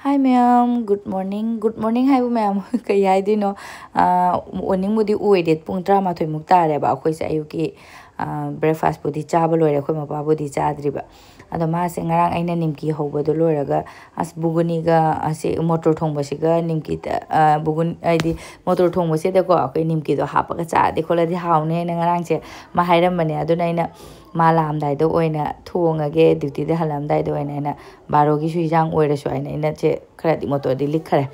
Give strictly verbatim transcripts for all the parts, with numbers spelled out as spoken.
Hi ꯃꯌꯥꯝ, good morning꯫ Good morning ꯍꯥꯏꯕꯨ ꯃꯌꯥꯝ ꯀꯩ ꯍꯥꯏꯗꯣꯏꯅꯣ? ꯑꯥ, morningꯕꯨꯗꯤ ꯑꯣꯏꯔꯦ, ꯄꯨꯡ ꯇꯔꯥꯃꯥꯊꯣꯏꯃꯨꯛ ꯇꯥꯔꯦꯕ꯫ ꯑꯩꯈꯣꯏꯁꯦ ꯑꯌꯨꯛꯀꯤ, ꯑꯥ, breakfastꯄꯨꯗꯤ ꯆꯥꯕ ꯂꯣꯏꯔꯦ, ꯑꯩꯈꯣꯏ ꯃꯄꯥꯕꯨꯗꯤ ꯆꯥꯗ꯭ꯔꯤꯕ꯫ ꯑꯗꯣ ꯃꯥꯁꯦ ꯉꯔꯥꯡ ꯑꯩꯅ ꯅꯤꯝꯀꯤ ꯍꯧꯕꯗꯣ ꯂꯣꯏꯔꯒ, ꯑꯁ, ꯕꯨꯒꯨꯅꯤꯒ ꯑꯁꯤ ꯃꯣꯇꯣꯔ ꯊꯣꯡꯕꯁꯤꯒ ꯅꯤꯝꯀꯤꯗ, ꯑꯥ, ꯕꯨꯒꯨꯟ-, ꯍꯥꯏꯗꯤ ꯃꯣꯇꯣꯔ ꯊꯣꯡꯕꯁꯤꯗꯀꯣ ꯑꯩꯈꯣꯏ ꯅꯤꯝꯀꯤꯗꯣ ꯍꯥꯞꯄꯒ ꯆꯥꯔꯗꯤ ꯈꯣꯠꯂꯗꯤ ꯍꯥꯎꯅꯤ ꯍꯥꯏꯅ ꯉꯔꯥꯡꯁꯦ ꯃꯥ ꯍꯥꯏꯔꯝꯕꯅꯦ꯫ ꯑꯗꯨꯅ ꯑꯩꯅ ꯃꯥ ꯂꯥꯛꯑꯝꯗꯥꯏꯗ ꯑꯣꯏꯅ ꯊꯣꯡꯉꯒꯦ, dutyꯗ ꯍꯜꯂꯛꯑꯝꯗꯥꯏꯗ ꯑꯣꯏꯅ ꯑꯩꯅ ꯕꯥꯔꯣꯒꯤꯁꯨ ꯍꯤꯟꯖꯥꯡ ꯑꯣꯏꯔꯁꯨ ꯍꯥꯏꯅ ꯑꯩꯅ ꯁꯦ ꯈꯔꯗꯤ ꯃꯣꯇꯣꯔꯗꯤ ꯂꯤꯛꯈ꯭ꯔꯦ꯫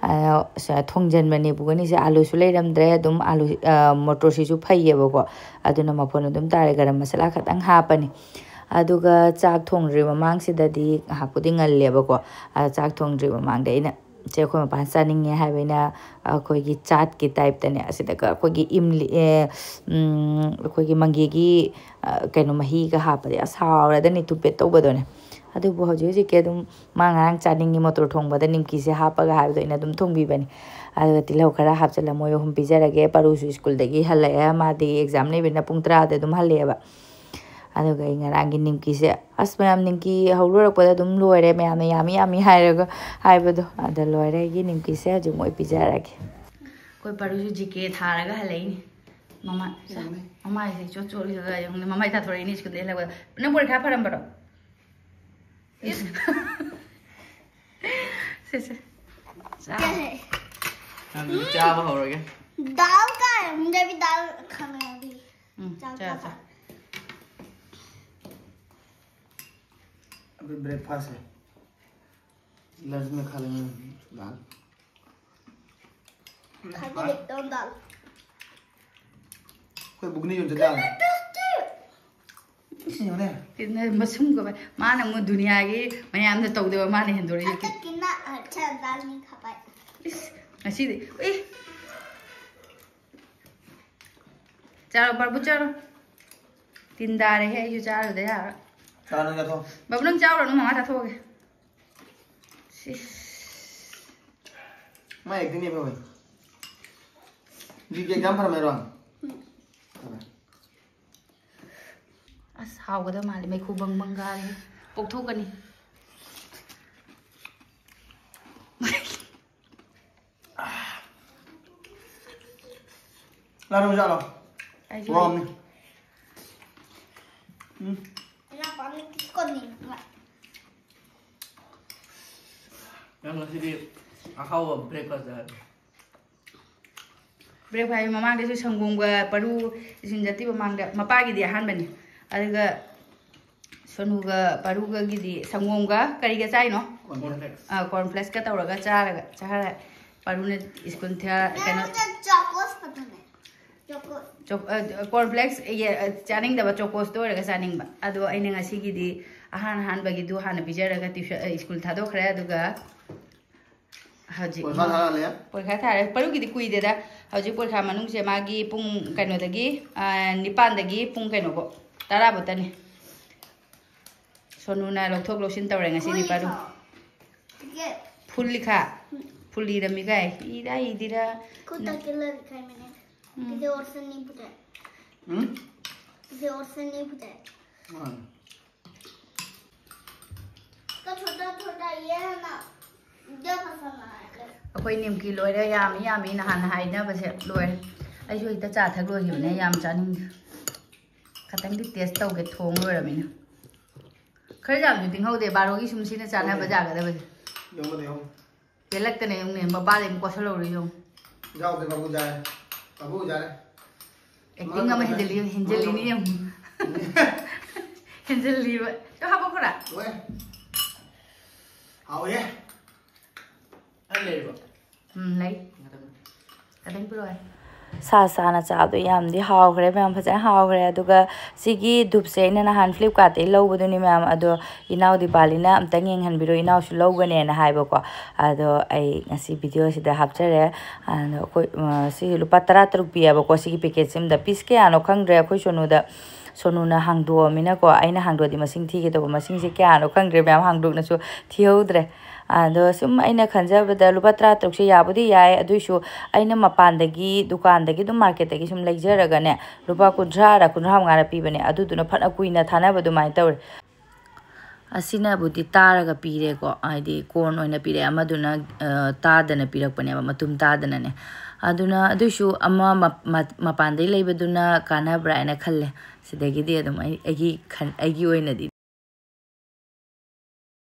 ꯑꯗꯣ ꯁ-, ꯊꯣꯡꯖꯟꯕꯅꯦ꯫ ꯕꯨꯒꯨꯅꯤꯁꯦ ꯑꯥꯂꯨꯁꯨ ꯂꯩꯔꯝꯗ꯭ꯔꯦ꯫ ꯑꯗꯨꯝ ꯑꯥꯂꯨ, ꯑ, ꯃꯣꯇꯣꯔꯁꯤꯁꯨ ꯐꯩꯌꯦꯕꯀꯣ, ꯑꯗꯨꯅ ꯃꯐꯣꯟ ꯑꯗꯨꯝ ꯇꯥꯔꯦ꯫ ꯒꯔꯝ ꯃꯁꯥꯂꯥ ꯈꯛꯇꯪ ꯍꯥꯞꯄꯅꯤ꯫ ꯑꯗꯨꯒ ꯆꯥꯛ ꯊꯣꯡꯗ꯭ꯔꯤ ꯃꯃꯥꯡꯁꯤꯗꯗꯤ, ꯉꯥꯏꯍꯥꯛꯄꯨꯗꯤ ꯉꯜꯂꯦꯕꯀꯣ, ꯑꯗ ꯆꯥꯛ ꯊꯣꯡꯗ꯭ꯔꯤ ꯃꯃꯥꯡꯗ ꯑꯩꯅ ꯁꯦ ꯑꯩꯈꯣꯏ ꯃꯄꯥꯅ ꯆꯥꯅꯤꯡꯉꯦ ꯍꯥꯏꯕ, ꯑꯩꯅ ꯑꯩꯈꯣꯏꯒꯤ ꯆꯥꯠꯀꯤ typeꯇꯅꯦ, ꯑꯁꯤꯗꯒ ꯑꯩꯈꯣꯏꯒꯤ ꯏꯝꯂꯤ-, ꯑꯦ, ꯎꯝ, ꯑꯩꯈꯣꯏꯒꯤ ꯃꯪꯒꯦꯒꯤ, ꯑ, ꯀꯩꯅꯣ, ꯃꯍꯤꯒ ꯍꯥꯞꯄꯗꯤ ꯑꯁ ꯍꯥꯎꯔꯗꯅꯤ, ꯊꯨꯝꯄꯦꯠ ꯇꯧꯕꯗꯣꯅꯦ꯫ ꯑꯗꯨꯕꯨ ꯍꯧꯖꯤꯛ ꯍꯧꯖꯤꯛꯀꯤ ꯑꯗꯨꯝ ꯃꯥ ꯉꯔꯥꯡ ꯆꯥꯅꯤꯡꯉꯤ ꯃꯣꯇꯣꯔ ꯊꯣꯡꯕꯗ ꯅꯤꯝꯀꯤꯁꯦ ꯍꯥꯞꯄꯒ ꯍꯥꯏꯕꯗꯣ ꯑꯩꯅ ꯑꯗꯨꯝ ꯊꯣꯡꯕꯤꯕꯅꯤ꯫ ꯑꯗꯨꯒ ꯇꯤꯜꯍꯧ ꯈꯔ ꯍꯥꯞꯆꯤꯜꯂ ꯃꯣꯏ ꯑꯍꯨꯝ ꯄꯤꯖꯔꯒꯦ꯫ ꯄꯥꯔꯨꯁꯨ ꯁ꯭ꯀꯨꯜꯗꯒꯤ ꯍꯜꯂꯛꯑꯦ, ꯃꯥꯗꯤ exam ꯂꯩꯕꯅꯤꯅ ꯄꯨꯡ ꯇꯔꯥꯗ ꯑꯗꯨꯝ ꯍꯜꯂꯛꯑꯦꯕ꯫ ꯑꯗꯨꯒ ꯑꯩ ꯉꯔꯥꯡꯒꯤ ꯅꯤꯝꯀꯤꯁꯦ, ꯑꯁ ꯃꯌꯥꯝ, ꯅꯤꯝꯀꯤ ꯍꯧ ꯂꯣꯏꯔꯛꯄꯗ ꯑꯗꯨꯝ ꯂꯣꯏꯔꯦ, ꯃꯌꯥꯝꯅ ꯌꯥꯝꯃꯤ ꯌꯥꯝꯃꯤ ꯍꯥꯏꯔꯒ ꯍꯥꯏꯕꯗꯣ, ꯑꯗ ꯂꯣꯏꯔꯦ꯫ ꯑꯩꯒꯤ ꯅꯤꯝꯀꯤꯁꯦ ꯍꯧꯖꯤꯛ ꯃꯣꯏ ꯄꯤꯖꯔꯒꯦ꯫ ꯑꯩꯈꯣꯏ ꯄꯥꯔꯨꯁꯨ GK ꯊꯥꯔꯒ ꯍꯜꯂꯛꯏꯅꯦ꯫ ꯃꯃꯥ-, ꯌꯦꯡꯉꯨꯅꯦ꯫ ꯃꯃꯥꯏꯁꯦ ꯆꯣꯠ ꯆꯣꯠꯂꯤꯗꯨꯒ ꯌꯦꯡꯉꯨꯅꯦ, ꯃꯃꯥꯏ ꯇꯥꯊꯣꯔꯛꯏꯅꯦ ꯁ꯭ꯀꯨꯜꯗꯒꯤ ꯍꯜꯂꯛꯄꯗ꯫ ꯅꯪ ꯄꯔꯤꯈꯥ ꯐꯔꯝꯕꯔꯣ? ꯏꯁ꯫ ꯁꯦ, ꯁꯦ꯫ ꯆꯥ꯫ ꯅꯪꯗꯤ ꯆꯥꯕ ꯍꯧꯔꯒꯦ꯫ दाल का है, मुझे भी दाल खाना है अभी। ꯎꯝ, ꯆꯥ, ꯆꯥ, ꯆꯥ꯫ अभी breakfast है, lunch में खा लेंगे दाल। खा के देखता हूँ दाल। ꯑꯩꯈꯣꯏ ꯕꯨꯛꯅꯤ ꯌꯣꯟ ꯆꯠ ꯇꯥꯔꯦ꯫ ꯏꯁ, ꯌꯦꯡꯉꯨꯅꯦ꯫ ꯀꯩꯅꯣ, ꯃꯁꯨꯝꯒ ꯃꯥꯅ ꯑꯃꯨꯛ ꯗꯨꯅꯤꯌꯥꯒꯤ ꯃꯌꯥꯝꯅ ꯇꯧꯗꯕ ꯃꯥꯅ ꯍꯦꯟꯗꯣꯔꯛꯏꯁꯦ꯫ ꯑꯩꯈꯣꯏ ꯀꯤꯟꯅ ꯑ, ꯆꯥ ꯗꯥꯜ ꯃꯤ ꯈꯥ ꯄꯥꯏ꯫ ꯏꯁ, ꯉꯁꯤꯗꯤ, ꯎꯏ꯫ ꯆꯥꯔꯣ, ꯄ꯭ꯔꯚꯨ, ꯆꯥꯔꯣ꯫ ꯇꯤꯟ ꯇꯥꯔꯦꯍꯦ, ꯑꯩꯁꯨ ꯆꯥꯔꯨꯗ ꯌꯥꯔꯣꯏ꯫ ꯆꯥꯔꯣ, ꯅꯪ ꯆꯥꯊꯣꯛꯑꯣ꯫ ꯕꯥꯕꯨ, ꯅꯪ ꯆꯥꯔꯨꯔꯅꯨ, ꯃꯃꯥ ꯆꯥꯊꯣꯛꯑꯒꯦ꯫ ꯁꯤꯁ꯫ ꯃꯥ acting ꯅꯦ ꯐꯕꯅꯤ꯫ ꯖꯤ ꯀꯦ exam ꯐꯔꯝꯃꯦꯔꯣ? ꯐꯔꯦ꯫ ꯑꯁ, ꯍꯥꯎꯒꯗꯕ ꯃꯥꯜꯂꯦ꯫ ꯃꯩꯈꯨ ꯕꯪ ꯕꯪ ꯀꯥꯔꯦ꯫ ꯄꯣꯛꯊꯣꯛꯀꯅꯤ꯫ ꯆꯥꯔꯣ, ꯆꯥꯔꯣ꯫ ꯑꯩꯁꯨ ꯋꯥꯝꯅꯤ꯫ ꯎꯝ꯫ ꯏꯅꯥꯎꯄꯥꯅ ꯀꯤꯁ ꯀꯣꯟꯅꯤꯡꯕ꯫ ꯅꯪ ꯉꯁꯤꯗꯤ ꯑꯍꯥꯎꯕ breakfast ꯆꯥꯔꯦ꯫ Breakfast ꯃꯃꯥꯡꯗꯁꯨ ꯁꯪꯒꯣꯝꯒ ꯄꯔꯨ ꯏꯁꯤꯟ ꯆꯠꯇꯤ ꯃꯃꯥꯡꯗ ꯃꯄꯥꯒꯤꯗꯤ ꯑꯍꯥꯟꯕꯅꯤ꯫ ꯑꯗꯨꯒ ꯁꯣꯅꯨꯒ ꯄꯔꯨꯒꯒꯤꯗꯤ ꯁꯪꯒꯣꯝꯒ ꯀꯔꯤꯒ ꯆꯥꯏꯅꯣ? Cornflakes꯫ ꯑꯥ, cornflakesꯀ ꯇꯧꯔꯒ ꯆꯥꯔꯒ ꯆꯥꯔꯦ꯫ ꯄꯔꯨꯅ ꯁ꯭ꯀꯨꯜ ꯊ- ꯀꯩꯅꯣ ꯆꯣꯀꯣꯁ ꯄꯥꯝꯃꯦ꯫ ꯆꯣꯀꯣꯁ꯫ ꯆꯣ- ꯑ, cornflakes ꯌꯦ- ꯑ, ꯆꯥꯅꯤꯡꯗꯕ, ꯆꯣꯀꯣꯁꯇꯣ ꯑꯣꯏꯔꯒ ꯆꯥꯅꯤꯡꯕ꯫ ꯑꯗꯣ ꯑꯩꯅ ꯉꯁꯤꯒꯤꯗꯤ ꯑꯍꯥꯟ ꯑꯍꯥꯟꯕꯒꯤꯗꯨ ꯍꯥꯟꯅ ꯄꯤꯖꯔꯒ tuition ꯑ, ꯁ꯭ꯀꯨꯜ ꯊꯥꯗꯣꯛꯈ꯭ꯔꯦ꯫ ꯑꯗꯨꯒ ꯍꯧꯖꯤꯛ ꯄꯣꯏꯈꯥ ꯊꯥꯔꯛꯑꯅꯤ꯫ ꯄꯣꯏꯈꯥ ꯊꯥꯔꯦ꯫ ꯄꯔꯨꯒꯤꯗꯤ ꯀꯨꯏꯗꯦꯗ꯫ ꯍꯧꯖꯤꯛ ꯄꯣꯏꯈꯥ ꯃꯅꯨꯡꯁꯦ ꯃꯥꯒꯤ ꯄꯨꯡ ꯀꯩꯅꯣꯗꯒꯤ, ꯑ, ꯅꯤꯄꯥꯟꯗꯒꯤ ꯄꯨꯡ ꯀꯩꯅꯣꯐꯧ, ꯇꯔꯥ ꯐꯧꯇꯅꯤ꯫ ꯁꯣꯅꯨꯅ ꯂꯧꯊꯣꯛ ꯂꯧꯁꯤꯟ ꯇꯧꯔꯦ ꯉꯁꯤꯗꯤ ꯄꯔꯨ꯫ ꯇꯤꯀꯦꯠ꯫ ꯐꯨꯜꯂꯤꯈꯥ꯫ ꯐꯨꯜꯂꯤꯔꯝꯃꯤꯈꯥꯏ꯫ ꯏꯗꯥ ꯏꯗꯤꯔ꯫ ꯈꯨꯠꯇ ꯀꯤꯜꯂꯔ ꯈꯥꯏꯃꯅꯦ꯫ ꯎꯝ꯫ इसे और से नहीं फुटे। हम्म? इसे और से नहीं फुटे। हाँ। तो छोटा छोटा ये है ना, जो पसंद आया। ꯑꯩꯈꯣꯏ ꯅꯤꯝꯀꯤ ꯂꯣꯏꯔꯦ, ꯌꯥꯝꯃꯤ ꯌꯥꯝꯃꯤ ꯅꯍꯥꯟ ꯍꯥꯏꯅꯕꯁꯦ ꯂꯣꯏꯔꯦ꯫ ꯑꯩꯁꯨ ꯍꯦꯛꯇ ꯆꯥ ꯊꯛ ꯂꯣꯏꯈꯤꯕꯅꯦ, ꯌꯥꯝ ꯆꯥꯅꯤꯡꯗꯦ꯫ ꯈꯇꯪꯗꯤ taste ꯇꯧꯒꯦ, ꯊꯣꯡ ꯂꯣꯏꯔꯃꯤꯅ꯫ ꯈꯔ ꯌꯥꯝꯁꯨ ꯇꯤꯡꯍꯧꯗꯦ, ꯕꯥꯔꯣꯒꯤ ꯁꯨꯝ ꯁꯤꯅ ꯆꯥꯅꯕ ꯌꯥꯒꯗꯕꯁꯦ꯫ ꯌꯦꯡꯉꯣ, ꯌꯦꯡꯉꯣ꯫ ꯄꯦꯜꯂꯛꯇꯅ ꯌꯦꯡꯉꯨꯅꯦ, ꯃꯄꯥꯗꯩ ꯑꯃꯨꯛ ꯀꯣꯠꯁꯜꯍꯧꯔꯦ ꯌꯦꯡꯉꯨ꯫ ꯌꯥꯎꯗ꯭ꯔꯦ, ꯄꯥꯕꯨ ꯆꯥꯔꯦ꯫ ꯄꯥꯕꯨ ꯆꯥꯔꯦ꯫ Acting ꯑꯃ ꯍꯦꯟꯖꯜꯂꯤ, ꯍꯦꯟꯖꯜꯂꯤꯅꯤ ꯌꯦꯡꯉꯨ꯫ ꯍꯦꯟꯖꯜꯂꯤꯕ꯫ ꯆꯣ, ꯍꯥꯄꯛꯈꯣꯔꯥ? ꯂꯣꯏꯔꯦ꯫ ꯍꯥꯎꯋꯦ꯫ ꯑꯩ ꯂꯩꯔꯤꯕꯣ? ꯎꯝ, ꯂꯩ꯫ ꯈꯇꯪ ꯄꯤꯔꯛꯑꯣ꯫ ꯁꯥ ꯁꯥꯅ ꯆꯥꯕꯗꯣ ꯌꯥꯝꯗꯤ ꯍꯥꯎꯈ꯭ꯔꯦ ꯃꯌꯥꯝ, ꯐꯖꯅ ꯍꯥꯎꯈ꯭ꯔꯦ꯫ ꯑꯗꯨꯒ ꯁꯤꯒꯤ ꯙꯨꯞꯁꯦ ꯑꯩꯅ ꯅꯍꯥꯟ Flipkartꯇꯒꯤ ꯂꯧꯕꯗꯨꯅꯤ ꯃꯌꯥꯝ, ꯑꯗꯣ ꯏꯅꯥꯎ ꯗꯤꯄꯥꯂꯤꯅ ꯑꯝꯇꯪ ꯌꯦꯡꯍꯟꯕꯤꯔꯣ, ꯏꯅꯥꯎꯁꯨ ꯂꯧꯒꯅꯦꯅ ꯍꯥꯏꯕꯀꯣ꯫ ꯑꯗꯣ ꯑꯩ ꯉꯁꯤ videoꯁꯤꯗ ꯍꯥꯞꯆꯔꯦ꯫ ꯑꯗꯣ ꯑꯩꯈꯣꯏ, ꯑ, ꯁꯤ ꯂꯨꯄꯥ ꯇꯔꯥ ꯇꯔꯨꯛ ꯄꯤꯌꯦꯕꯀꯣ ꯁꯤꯒꯤ packetꯁꯤꯃꯗ꯫ Piece ꯀꯌꯥꯅꯣ ꯈꯪꯗ꯭ꯔꯦ, ꯑꯩꯈꯣꯏ ꯁꯣꯅꯨꯗ, ꯁꯣꯅꯨꯅ ꯍꯥꯡꯗꯣꯛꯑꯃꯤꯅꯀꯣ꯫ ꯑꯩꯅ ꯍꯥꯡꯗꯣꯛꯑꯗꯤ ꯃꯁꯤꯡ ꯊꯤꯒꯦ ꯇꯧꯕ, ꯃꯁꯤꯡꯁꯦ ꯀꯌꯥꯅꯣ ꯈꯪꯗ꯭ꯔꯦ ꯃꯌꯥꯝ, ꯍꯥꯡꯗꯣꯛꯅꯁꯨ ꯊꯤꯍꯧꯗ꯭ꯔꯦ꯫ ꯑꯗꯣ ꯁꯨꯝ ꯑꯩꯅ ꯈꯟꯖꯕꯗ ꯂꯨꯄꯥ ꯇꯔꯥ ꯇꯔꯨꯛꯁꯦ ꯌꯥꯕꯨꯗꯤ ꯌꯥꯏ, ꯑꯗꯨꯏꯁꯨ ꯑꯩꯅ ꯃꯄꯥꯟꯗꯒꯤ, ꯗꯨꯀꯥꯟꯗꯒꯤ ꯑꯗꯨꯝ marketꯇꯒꯤ ꯁꯨꯝ ꯂꯩꯖꯔꯒꯅꯦ, ꯂꯨꯄꯥ ꯀꯨꯟꯊ꯭ꯔꯥꯔ ꯀꯨꯟꯊ꯭ꯔꯥ ꯃꯉꯥꯔ ꯄꯤꯕꯅꯦ, ꯑꯗꯨꯗꯨꯅ ꯐꯅ ꯀꯨꯏꯅ ꯊꯥꯅꯕ ꯑꯗꯨꯃꯥꯏꯅ ꯇꯧꯔꯦ꯫ ꯑꯁꯤꯅꯕꯨꯗꯤ ꯇꯥꯔꯒ ꯄꯤꯔꯦꯀꯣ, ꯍꯥꯏꯗꯤ corn ꯑꯣꯏꯅ ꯄꯤꯔꯛꯑꯦ, ꯑꯃꯗꯨꯅ, ꯑ, ꯇꯥꯗꯅ ꯄꯤꯔꯛꯄꯅꯦꯕ, ꯃꯇꯨꯝ ꯇꯥꯗꯅꯅꯦ꯫ ꯑꯗꯨꯅ ꯑꯗꯨꯏꯁꯨ ꯑꯃ ꯃ- ꯃ- ꯃꯄꯥꯟꯗꯩ ꯂꯩꯕꯗꯨꯅ ꯀꯥꯟꯅꯕ꯭ꯔꯥ ꯍꯥꯏꯅ ꯈꯜꯂꯦ꯫ ꯁꯤꯗꯒꯤꯗꯤ ꯑꯗꯨꯝ ꯑꯩ ꯑꯩꯒꯤ ꯈꯟ- ꯑꯩꯒꯤ ꯑꯣꯏꯅꯗꯤ꯫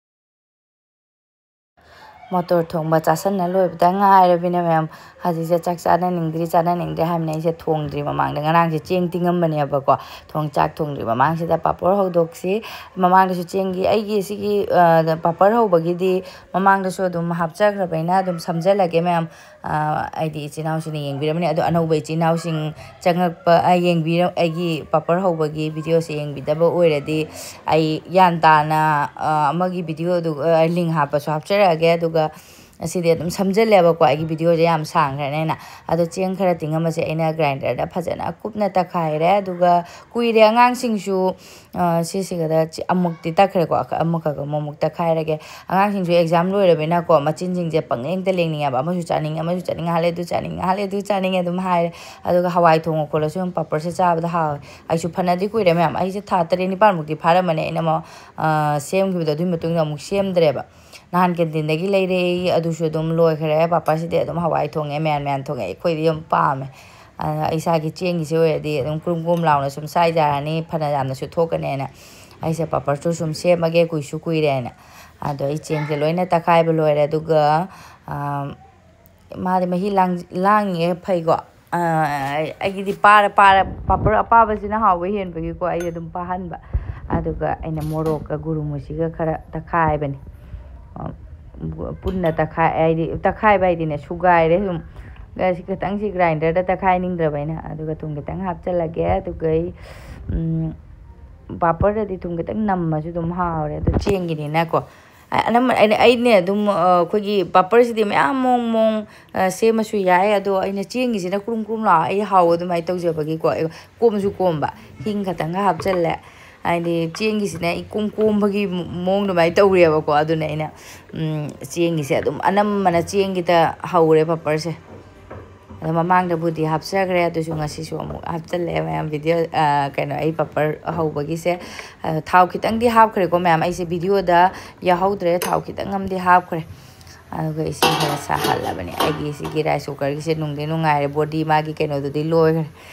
ꯃꯣꯇꯣꯔ ꯊꯣꯡꯕ ꯆꯥꯁꯟꯅ ꯂꯣꯏꯕꯗ ꯉꯥꯏꯔꯕꯅꯤꯅ ꯃꯌꯥꯝ, ꯍꯧꯖꯤꯛꯁꯦ ꯆꯥꯛ ꯆꯥꯅꯅꯤꯡꯗ꯭ꯔꯤ ꯆꯥꯅꯅꯤꯡꯗ꯭ꯔꯤ ꯍꯥꯏꯕꯅꯤ꯫ ꯑꯩꯁꯦ ꯊꯣꯡꯗ꯭ꯔꯤ꯫ ꯃꯃꯥꯡꯗ ꯉꯔꯥꯡꯁꯦ ꯆꯦꯡ ꯇꯤꯡꯉꯝꯕꯅꯦꯕꯀꯣ, ꯊꯣꯡ ꯆꯥꯛ ꯊꯣꯡꯗ꯭ꯔꯤ ꯃꯃꯥꯡꯁꯤꯗ ꯄꯥꯄꯣꯔ ꯍꯧꯗꯣꯛꯁꯤ꯫ ꯃꯃꯥꯡꯗꯁꯨ ꯆꯦꯡꯒꯤ ꯑꯩꯒꯤ ꯁꯤꯒꯤ ꯑ, ꯄꯥꯄꯣꯔ ꯍꯧꯕꯒꯤꯗꯤ ꯃꯃꯥꯡꯗꯁꯨ ꯑꯗꯨꯝ ꯍꯥꯞꯆꯈ꯭ꯔꯕꯅꯤꯅ ꯑꯗꯨꯝ ꯁꯝꯖꯜꯂꯒꯦ ꯃꯌꯥꯝ꯫ ꯑ, ꯑꯩꯗꯤ ꯏꯆꯤꯟ ꯏꯅꯥꯎꯁꯤꯡꯅ ꯌꯦꯡꯕꯤꯔꯝꯃꯅꯤ꯫ ꯑꯗꯣ ꯑꯅꯧꯕ ꯏꯆꯤꯟ ꯏꯅꯥꯎꯁꯤꯡ ꯆꯪꯉꯛꯄ, ꯑ, ꯌꯦꯡꯕꯤꯔ-, ꯑꯩꯒꯤ ꯄꯥꯄꯔ ꯍꯧꯕꯒꯤ ꯚꯤꯗꯤꯑꯣꯁꯦ ꯌꯦꯡꯕꯤꯗꯕ ꯑꯣꯏꯔꯗꯤ, ꯑꯩ ꯒ꯭ꯌꯥꯟ ꯇꯥꯅ, ꯑ, ꯑꯃꯒꯤ ꯚꯤꯗꯤꯑꯣꯗꯨ, ꯑ, ꯂꯤꯡ ꯍꯥꯞꯄꯁꯨ ꯍꯥꯞꯆꯔꯛꯑꯒꯦ꯫ ꯑꯗꯨꯒ ꯉꯁꯤꯗꯤ ꯑꯗꯨꯝ ꯁꯝꯖꯜꯂꯦꯕꯀꯣ, ꯑꯩꯒꯤ ꯚꯤꯗꯤꯑꯣꯁꯦ ꯌꯥꯝ ꯁꯥꯡꯈ꯭ꯔꯅꯦꯅ꯫ ꯑꯗꯣ ꯆꯦꯡ ꯈꯔ ꯇꯤꯡꯉꯝꯕꯁꯦ ꯑꯩꯅ ꯒ꯭ꯔꯥꯏꯟꯗꯔꯗ ꯐꯖꯅ ꯀꯨꯞꯅ ꯇꯛꯈꯥꯏꯔꯦ꯫ ꯑꯗꯨꯒ ꯀꯨꯏꯔꯦ ꯑꯉꯥꯡꯁꯤꯡꯁꯨ, ꯑ, ꯁꯤꯁꯤꯒꯗ ꯆꯤ-, ꯑꯃꯨꯛꯇꯤ ꯇꯛꯈ꯭ꯔꯦꯀꯣ꯫ ꯑꯃꯨꯛꯈꯛ ꯑꯃꯨꯛ ꯑꯃꯨꯛ ꯇꯛꯈꯥꯏꯔꯒꯦ꯫ ꯑꯉꯥꯡꯁꯤꯡꯁꯨ ꯑꯦꯛꯖꯥꯝ ꯂꯣꯏꯔꯕꯅꯤꯅꯀꯣ, ꯃꯆꯤꯟꯁꯤꯡꯁꯦ ꯄꯪꯂꯦꯡꯇ ꯂꯦꯡꯅꯤꯡꯉꯦꯕ꯫ ꯑꯃꯁꯨ ꯆꯥꯅꯤꯡꯉꯦ, ꯑꯃꯁꯨ ꯆꯥꯅꯤꯡꯉꯦ ꯍꯥꯏꯂꯦ, ꯑꯗꯨ ꯆꯥꯅꯤꯡꯉꯦ ꯍꯥꯏꯂꯦ, ꯑꯗꯨ ꯆꯥꯅꯤꯡꯉꯦ ꯑꯗꯨꯝ ꯍꯥꯏꯔꯦ꯫ ꯑꯗꯨꯒ ꯍꯋꯥꯏ ꯊꯣꯡꯉ ꯈꯣꯠꯂꯁꯨ ꯑꯗꯨꯝ ꯄꯥꯄꯔꯁꯦ ꯆꯥꯕꯗ ꯍꯥꯎꯋꯦ꯫ ꯑꯩꯁꯨ ꯐꯅꯗꯤ ꯀꯨꯏꯔꯦ ꯃꯌꯥꯝ, ꯑꯩꯁꯦ ꯊꯥ ꯇꯔꯦꯠ ꯅꯤꯄꯥꯟꯃꯨꯛꯇꯤ ꯐꯥꯔꯝꯃꯅꯤ ꯑꯩꯅ ꯃ-, ꯑ, ꯁꯦꯝꯈꯤꯕꯗꯣ꯫ ꯑꯗꯨꯒꯤ ꯃꯇꯨꯡꯗ ꯑꯃꯨꯛ ꯁꯦꯝꯗ꯭ꯔꯦꯕ꯫ ꯅꯍꯥꯟ ꯀꯦꯟꯇꯤꯟꯗꯒꯤ ꯂꯩꯔꯛꯏ, ꯑꯗꯨꯁꯨ ꯑꯗꯨꯝ ꯂꯣꯏꯈ꯭ꯔꯦ꯫ ꯄꯥꯄꯔꯁꯤꯗꯤ ꯑꯗꯨꯝ ꯍꯋꯥꯏ ꯊꯣꯡꯉꯦ, ꯃꯌꯥꯟ ꯃꯌꯥꯟ ꯊꯣꯡꯉꯦ, ꯑꯩꯈꯣꯏꯗꯤ ꯌꯥꯝ ꯄꯥꯝꯃꯦ꯫ ꯑꯗꯨꯅ ꯏꯁꯥꯒꯤ ꯆꯦꯡꯒꯤꯁꯦ ꯑꯣꯏꯔꯗꯤ ꯑꯗꯨꯝ ꯀ꯭ꯔꯨꯝ ꯀ꯭ꯔꯨꯝ ꯂꯥꯎꯅ ꯁꯨꯝ ꯁꯥꯏꯖꯔꯅꯤ, ꯐꯅ ꯌꯥꯝꯅꯁꯨ ꯊꯣꯛꯀꯅꯦꯅ꯫ ꯑꯩꯁꯦ ꯄꯥꯄꯔꯁꯨ ꯁꯨꯝ ꯁꯦꯝꯃꯒꯦ, ꯀꯨꯏꯁꯨ ꯀꯨꯏꯔꯦꯅ꯫ ꯑꯗꯣ ꯑꯩ ꯆꯦꯡꯁꯦ ꯂꯣꯏꯅ ꯇꯛꯈꯥꯏꯕ ꯂꯣꯏꯔꯦ꯫ ꯑꯗꯨꯒ, ꯑꯥ, ꯃꯥꯗꯤ ꯃꯍꯤ ꯂꯥꯡ-, ꯂꯥꯡꯉꯤꯉꯩ ꯐꯩꯀꯣ꯫ ꯑꯥ, ꯑꯩꯒꯤꯗꯤ ꯄꯥꯔ ꯄꯥꯔ ꯄꯥꯄꯔ ꯑꯄꯥꯕꯁꯤꯅ ꯍꯥꯎꯕ ꯍꯦꯟꯕꯒꯤꯀꯣ, ꯑꯩ ꯑꯗꯨꯝ ꯄꯥꯍꯟꯕ꯫ ꯑꯗꯨꯒ ꯑꯩꯅ ꯃꯣꯔꯣꯛꯀ ꯒꯨꯔꯨꯃꯨꯁꯤꯒ ꯈꯔ ꯇꯛꯈꯥꯏꯕꯅꯤ꯫ ꯑ, ꯄꯨꯟꯅ ꯇꯛꯈꯥꯏ-, ꯍꯥꯏꯗꯤ ꯇꯛꯈꯥꯏꯕ ꯍꯥꯏꯗꯤꯅꯦ, ꯁꯨꯒꯥꯏꯔꯦ ꯁꯨꯝ꯫ ꯑꯁꯤ ꯈꯤꯇꯪꯁꯤ ꯒ꯭ꯔꯥꯏꯟꯗꯔꯗ ꯇꯛꯈꯥꯏꯅꯤꯡꯗ꯭ꯔꯕ ꯑꯩꯅ꯫ ꯑꯗꯨꯒ ꯊꯨꯝ ꯈꯤꯇꯪ ꯍꯥꯞꯆꯤꯜꯂꯒꯦ꯫ ꯑꯗꯨꯒ ꯑꯩ, ꯎꯝ, ꯄꯥꯄꯔꯗꯗꯤ ꯊꯨꯝ ꯈꯤꯇꯪ ꯅꯝꯃꯁꯨ ꯑꯗꯨꯝ ꯍꯥꯎꯔꯦ꯫ ꯑꯗꯣ ꯆꯦꯡꯒꯤꯅꯤꯅꯀꯣ꯫ ꯑ-, ꯑꯅꯝꯕ ꯑꯩꯅ, ꯑꯩꯅꯦ ꯑꯗꯨꯝ, ꯑ, ꯑꯩꯈꯣꯏꯒꯤ ꯄꯥꯄꯔꯁꯤꯗꯤ ꯃꯌꯥꯝ ꯃꯑꯣꯡ ꯃꯑꯣꯡ, ꯑ, ꯁꯦꯝꯃꯁꯨ ꯌꯥꯏ꯫ ꯑꯗꯣ ꯑꯩꯅ ꯆꯦꯡꯒꯤꯁꯤꯅ ꯀ꯭ꯔꯨꯝ ꯀ꯭ꯔꯨꯝ ꯂꯥꯎ, ꯑꯩ ꯍꯥꯎꯕ ꯑꯗꯨꯃꯥꯏꯅ ꯇꯧꯖꯕꯒꯤꯀꯣ꯫ ꯑꯩ ꯀꯣꯝꯁꯨ ꯀꯣꯝꯕ, ꯍꯤꯡ ꯈꯛꯇꯪꯒ ꯍꯥꯞꯆꯜꯂꯦ꯫ ꯍꯥꯏꯗꯤ ꯆꯦꯡꯒꯤꯁꯤꯅ ꯏꯀꯣꯝ ꯀꯣꯝꯕꯒꯤ ꯃꯑꯣꯡ ꯑꯗꯨꯃꯥꯏꯅ ꯇꯧꯔꯦꯕꯀꯣ꯫ ꯑꯗꯨꯅ ꯑꯩꯅ, ꯎꯝ, ꯆꯦꯡꯒꯤꯁꯦ ꯑꯗꯨꯝ ꯑꯅꯝꯕꯅ ꯆꯦꯡꯒꯤꯗ ꯍꯧꯔꯦ ꯄꯥꯄꯔꯁꯦ꯫ ꯑꯗꯣ ꯃꯃꯥꯡꯗꯕꯨꯗꯤ ꯍꯥꯞꯆꯈ꯭ꯔꯦ, ꯑꯗꯨꯁꯨ ꯉꯁꯤꯁꯨ ꯑꯃꯨꯛ ꯍꯥꯞꯆꯤꯜꯂꯦ ꯃꯌꯥꯝ ꯚꯤꯗꯤꯑꯣ, ꯑ, ꯀꯩꯅꯣ, ꯑꯩ ꯄꯥꯄꯔ ꯍꯧꯕꯒꯤꯁꯦ꯫ ꯑ, ꯊꯥꯎ ꯈꯤꯇꯪꯗꯤ ꯍꯥꯞꯈ꯭ꯔꯦꯀꯣ ꯃꯌꯥꯝ, ꯑꯩꯁꯦ ꯚꯤꯗꯤꯑꯣꯗ ꯌꯥꯎꯍꯧꯗ꯭ꯔꯦ, ꯊꯥꯎ ꯈꯤꯇꯪ ꯑꯃꯗꯤ ꯍꯥꯞꯈ꯭ꯔꯦ꯫ ꯑꯗꯨꯒ ꯏꯁꯤꯡ ꯈꯔ ꯁꯥꯍꯜꯂꯕꯅꯦ꯫ ꯑꯩꯒꯤ ꯁꯤꯒꯤ ꯔꯥꯏꯁ ꯀꯨꯀꯔꯒꯤꯁꯦ ꯅꯨꯡꯗꯤ ꯅꯨꯡꯉꯥꯏꯔꯦ, ꯕꯣꯗꯤ ꯃꯥꯒꯤ ꯀꯩꯅꯣꯗꯨꯗꯤ ꯂꯣꯏꯈ꯭ꯔꯦ꯫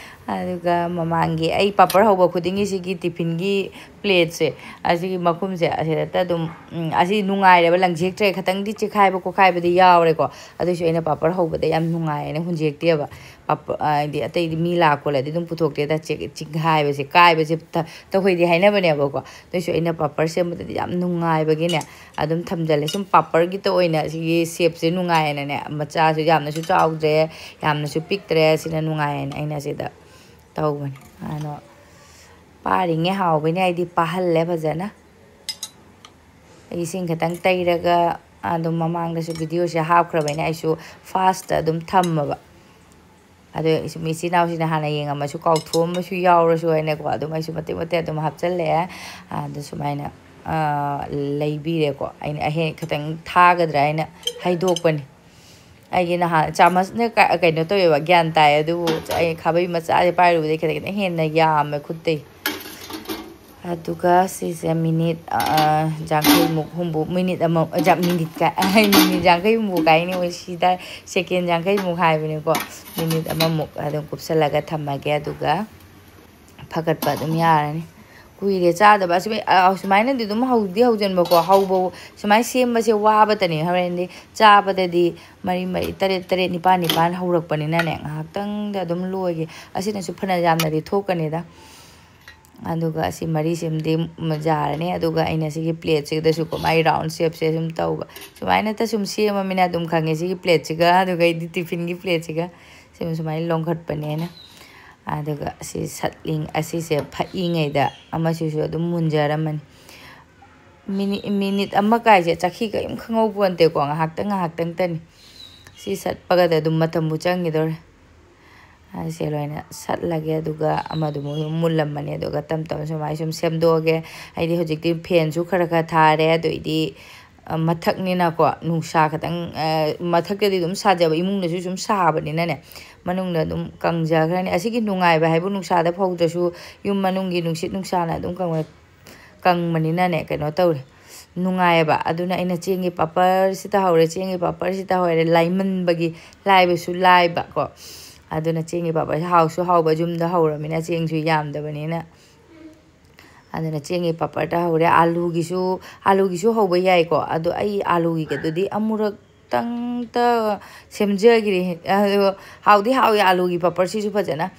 ꯑꯗꯨꯒ ꯃꯃꯥꯡꯒꯤ ꯑꯩ ꯄꯥꯄꯔ ꯍꯧꯕ ꯈꯨꯗꯤꯡꯒꯤ ꯁꯤꯒꯤ ꯇꯤꯐꯤꯟꯒꯤ ꯄ꯭ꯂꯦꯠꯁꯦ, ꯑꯁꯤꯒꯤ ꯃꯈꯨꯝꯁꯦ ꯑꯁꯤꯗꯇ ꯑꯗꯨꯝ, ꯎꯝ, ꯑꯁꯤ ꯅꯨꯡꯉꯥꯏꯔꯦꯕ, ꯂꯪꯁꯦꯛꯇ꯭ꯔꯦ꯫ ꯈꯤꯇꯪꯗꯤ ꯆꯤꯈꯥꯏꯕ ꯈꯣꯠꯈꯥꯏꯕꯗꯤ ꯌꯥꯎꯔꯦꯀꯣ, ꯑꯗꯨꯏꯁꯨ ꯑꯩꯅ ꯄꯥꯄꯔ ꯍꯧꯕꯗ ꯌꯥꯝ ꯅꯨꯡꯉꯥꯏꯌꯦꯅ ꯍꯨꯟꯖꯦꯛꯇꯦꯕ꯫ ꯄꯥꯄ-, ꯍꯥꯏꯗꯤ ꯑꯇꯩꯗꯤ ꯃꯤ ꯂꯥꯛ ꯈꯣꯠꯂꯗꯤ ꯑꯗꯨꯝ ꯄꯨꯊꯣꯛꯇꯦꯗ, ꯆꯦꯛ-, ꯆꯤꯡꯈꯥꯏꯕꯁꯦ, ꯀꯥꯏꯕꯁꯦ ꯇ-, ꯇꯧꯍꯩꯗꯦ ꯍꯥꯏꯅꯕꯅꯦꯕꯀꯣ꯫ ꯑꯗꯨꯏꯁꯨ ꯑꯩꯅ ꯄꯥꯄꯔ ꯁꯦꯝꯕꯗꯗꯤ ꯌꯥꯝ ꯅꯨꯡꯉꯥꯏꯕꯒꯤꯅꯦ ꯑꯗꯨꯝ ꯊꯝꯖꯜꯂꯦ꯫ ꯁꯨꯝ ꯄꯥꯄꯔꯒꯤꯇ ꯑꯣꯏꯅ ꯁꯤꯒꯤ ꯁꯦꯞꯁꯦ ꯅꯨꯡꯉꯥꯏꯌꯦꯅꯅꯦ, ꯃꯆꯥꯁꯨ ꯌꯥꯝꯅꯁꯨ ꯆꯥꯎꯗ꯭ꯔꯦ, ꯌꯥꯝꯅꯁꯨ ꯄꯤꯛꯇ꯭ꯔꯦ, ꯁꯤꯅ ꯅꯨꯡꯉꯥꯏꯌꯦꯅ ꯑꯩꯅ ꯁꯤꯗ ꯇꯧꯕꯅꯦ꯫ ꯑꯗꯣ ꯄꯥꯔꯤꯉꯩ ꯍꯥꯎꯕꯅꯦ, ꯑꯩꯗꯤ ꯄꯥꯍꯜꯂꯦ ꯐꯖꯅ꯫ ꯑꯩ ꯏꯁꯤꯡ ꯈꯤꯇꯪ ꯇꯩꯔꯒ ꯑꯗꯨꯝ ꯃꯃꯥꯡꯗꯁꯨ ꯚꯤꯗꯤꯑꯣꯁꯦ ꯍꯥꯞꯈ꯭ꯔꯕꯅꯤꯅ ꯑꯩꯁꯨ ꯐꯥꯁꯇ ꯑꯗꯨꯝ ꯊꯝꯃꯕ꯫ ꯑꯗꯣ ꯁꯨꯝ ꯏꯆꯤꯟ ꯏꯅꯥꯎꯁꯤꯡꯅ ꯍꯥꯟꯅ ꯌꯦꯡꯉꯝꯃꯁꯨ ꯀꯥꯎꯊꯣꯛꯑꯝꯕꯁꯨ ꯌꯥꯎꯔꯁꯨ ꯍꯥꯏꯅꯀꯣ, ꯑꯗꯨꯝ ꯑꯩꯁꯨ ꯃꯇꯦꯛ ꯃꯇꯦꯛ ꯑꯗꯨꯝ ꯍꯥꯞꯆꯤꯜꯂꯛꯑꯦ꯫ ꯑꯗ ꯁꯨꯃꯥꯏꯅ, ꯑ, ꯂꯩꯕꯤꯔꯦꯀꯣ꯫ ꯑꯩꯅ ꯑꯍꯦꯟ ꯈꯤꯇꯪ ꯊꯥꯒꯗ꯭ꯔꯥ ꯍꯥꯏꯅ ꯍꯩꯗꯣꯛꯄꯅꯤ꯫ ꯑꯩꯒꯤ ꯅꯍꯥꯟ ꯆꯥꯃꯁꯅ ꯀ-, ꯀꯩꯅꯣ ꯇꯧꯋꯦꯕ, ꯒ꯭ꯌꯥꯟ ꯇꯥꯏ, ꯑꯗꯨꯕꯨ ꯑꯩ ꯈꯥꯕꯩ ꯃꯆꯥꯁꯦ ꯄꯥꯏꯔꯨꯕꯗꯩ ꯈꯤꯇꯪ ꯈꯤꯇꯪ ꯍꯦꯟꯅ ꯌꯥꯝꯃꯦ ꯈꯨꯠꯇꯩ꯫ ꯑꯗꯨꯒ ꯁꯤꯁꯦ ꯃꯤꯅꯤꯠ, ꯑ, ꯌꯥꯡꯈꯩꯃꯨꯛ, ꯍꯨꯝꯐꯨ, ꯃꯤꯅꯤꯠ ꯑꯃ, ꯑ, ꯖ-, ꯃꯤꯅꯤꯠ ꯀꯥꯏ-, ꯃꯤꯅꯤꯠ ꯌꯥꯡꯈꯩ ꯍꯨꯝꯐꯨ ꯀꯥꯏꯅꯤ, ꯃꯣꯏ ꯁꯤꯗ ꯁꯦꯀꯦꯟ ꯌꯥꯡꯈꯩꯃꯨꯛ ꯍꯥꯏꯕꯅꯤꯀꯣ꯫ ꯃꯤꯅꯤꯠ ꯑꯃꯃꯨꯛ ꯑꯗꯨꯝ ꯀꯨꯞꯁꯜꯂꯒ ꯊꯝꯃꯒꯦ, ꯑꯗꯨꯒ ꯐꯒꯠꯄ ꯑꯗꯨꯝ ꯌꯥꯔꯅꯤ꯫ ꯀꯨꯏꯔꯦ ꯆꯥꯗꯕ꯫ ꯑꯁꯨꯃꯥꯏ-, ꯑ, ꯁꯨꯃꯥꯏꯅꯗꯤ ꯑꯗꯨꯝ ꯍꯧꯗꯤ ꯍꯧꯖꯤꯟꯕꯀꯣ, ꯍꯧꯕ, ꯁꯨꯃꯥꯏꯅ ꯁꯦꯝꯕꯁꯦ ꯋꯥꯕꯇꯅꯦ꯫ ꯍꯣꯔꯦꯟꯗꯤ ꯆꯥꯕꯗꯗꯤ ꯃꯔꯤ ꯃꯔꯤ, ꯇꯔꯦꯠ ꯇꯔꯦꯠ, ꯅꯤꯄꯥꯜ ꯅꯤꯄꯥꯜ ꯍꯧꯔꯛꯄꯅꯤꯅꯅꯦ, ꯉꯥꯏꯍꯥꯛꯇꯪꯗ ꯑꯗꯨꯝ ꯂꯣꯏꯒꯤ꯫ ꯑꯁꯤꯅꯁꯨ ꯐꯅ ꯌꯥꯝꯅꯗꯤ ꯊꯣꯛꯀꯅꯤꯗ꯫ ꯑꯗꯨꯒ ꯑꯁꯤ ꯃꯔꯤꯁꯤꯃꯗꯤ ꯌꯥꯔꯅꯤ꯫ ꯑꯗꯨꯒ ꯑꯩꯅ ꯁꯤꯒꯤ ꯄ꯭ꯂꯦꯠꯁꯤꯗꯁꯨꯀꯣ, ꯃꯥꯏ ꯔꯥꯎꯟ ꯁꯦꯞꯁꯦ ꯁꯨꯝ ꯇꯧꯕ꯫ ꯁꯨꯃꯥꯏꯅꯇ ꯁꯨꯝ ꯁꯦꯝꯃꯃꯤꯅ ꯑꯗꯨꯝ ꯈꯪꯉꯦ, ꯁꯤꯒꯤ ꯄ꯭ꯂꯦꯠꯁꯤꯒ, ꯑꯗꯨꯒ ꯑꯩꯗꯤ ꯇꯤꯐꯤꯟꯒꯤ ꯄ꯭ꯂꯦꯠꯁꯤꯒ ꯁꯤꯃ ꯁꯨꯃꯥꯏꯅ ꯂꯣꯟꯈꯠꯄꯅꯦꯅ꯫ ꯑꯗꯨꯒ ꯑꯁꯤ ꯁꯠꯂꯤ-, ꯑꯁꯤꯁꯦ ꯐꯛꯏꯉꯩꯗ ꯑꯃꯁꯤꯁꯨ ꯑꯗꯨꯝ ꯃꯨꯟꯖꯔꯝꯃꯅꯤ꯫ ꯃꯤꯅꯤꯠ, ꯃꯤꯅꯤꯠ ꯑꯃ ꯀꯥꯏꯁꯦ ꯆꯈꯤ ꯀꯔꯤꯝ ꯈꯪꯍꯧ ꯄꯣꯟꯇꯦꯀꯣ, ꯉꯥꯏꯍꯥꯛꯇꯪ ꯉꯥꯏꯍꯥꯛꯇꯪꯇꯅꯤ꯫ ꯁꯤ ꯁꯠꯄꯒꯗ ꯑꯗꯨꯝ ꯃꯇꯝꯕꯨ ꯆꯪꯈꯤꯗꯧꯔꯦ꯫ ꯑꯁꯦ ꯂꯣꯏꯅ ꯁꯠꯂꯒꯦ, ꯑꯗꯨꯒ ꯑꯃꯗꯨꯃꯨꯛ ꯑꯗꯨꯝ ꯃꯨꯜꯂꯝꯃꯅꯤ, ꯑꯗꯨꯒ ꯇꯞ ꯇꯞꯅ ꯁꯨꯃꯥꯏꯅ ꯁꯨꯝ ꯁꯦꯝꯗꯣꯛꯑꯒꯦ꯫ ꯍꯥꯏꯗꯤ ꯍꯧꯖꯤꯛꯇꯤ ꯐꯦꯟꯁꯨ ꯈꯔ ꯈꯔ ꯊꯥꯔꯦ, ꯑꯗꯨꯏꯗꯤ, ꯑ, ꯃꯊꯛꯅꯤꯅꯀꯣ, ꯅꯨꯡꯁꯥ ꯈꯤꯇꯪ, ꯑ, ꯃꯊꯛꯇꯗꯤ ꯑꯗꯨꯝ ꯁꯥꯖꯕ, ꯏꯃꯨꯡꯗꯁꯨ ꯁꯨꯝ ꯁꯥꯕꯅꯤꯅꯅꯦ, ꯃꯅꯨꯡꯗ ꯑꯗꯨꯝ ꯀꯪꯖꯈ꯭ꯔꯅꯤ꯫ ꯑꯁꯤꯒꯤ ꯅꯨꯡꯉꯥꯏꯕ ꯍꯥꯏꯕꯨ ꯅꯨꯡꯁꯥꯗ ꯐꯧꯗ꯭ꯔꯁꯨ ꯌꯨꯝ ꯃꯅꯨꯡꯒꯤ ꯅꯨꯡꯁꯤꯠ ꯅꯨꯡꯁꯥꯅ ꯑꯗꯨꯝ ꯀꯪꯕ-, ꯀꯪꯕꯅꯤꯅꯅꯦ, ꯀꯩꯅꯣ ꯇꯧꯔꯦ꯫ ꯅꯨꯡꯉꯥꯏꯌꯦꯕ꯫ ꯑꯗꯨꯅ ꯑꯩꯅ ꯆꯦꯡꯒꯤ ꯄꯥꯄꯔꯁꯤ ꯇꯧꯍꯧꯔꯦ, ꯆꯦꯡꯒꯤ ꯄꯥꯄꯔꯁꯤ ꯇꯧꯍꯧꯔꯦ, ꯂꯥꯏꯃꯟꯕꯒꯤ, ꯂꯥꯏꯕꯁꯨ ꯂꯥꯏꯕ ꯀꯣ꯫ ꯑꯗꯨꯅ ꯆꯦꯡꯒꯤ ꯄꯥꯄꯔꯁꯦ ꯍꯥꯎꯁꯨ ꯍꯥꯎꯕ, ꯌꯨꯝꯗ ꯍꯧꯔꯃꯤꯅ ꯆꯦꯡꯁꯨ ꯌꯥꯝꯗꯕꯅꯤꯅ꯫ ꯑꯗꯨꯅ ꯆꯦꯡꯒꯤ ꯄꯥꯄꯔ ꯇꯧꯍꯧꯔꯦ꯫ ꯑꯥꯂꯨꯒꯤꯁꯨ, ꯑꯥꯂꯨꯒꯤꯁꯨ ꯍꯧꯕ ꯌꯥꯏꯀꯣ꯫ ꯑꯗꯣ ꯑꯩ ꯑꯥꯂꯨꯒꯤꯒꯗꯨꯗꯤ ꯑꯃꯨꯔꯛꯇꯪꯇ ꯁꯦꯝꯖꯈ꯭ꯔꯦ꯫ ꯑꯗꯣ ꯍꯥꯎꯗꯤ ꯍꯥꯎꯋꯤ ꯑꯥꯂꯨꯒꯤ ꯄꯥꯄꯔꯁꯤꯁꯨ ꯐꯖꯅ꯫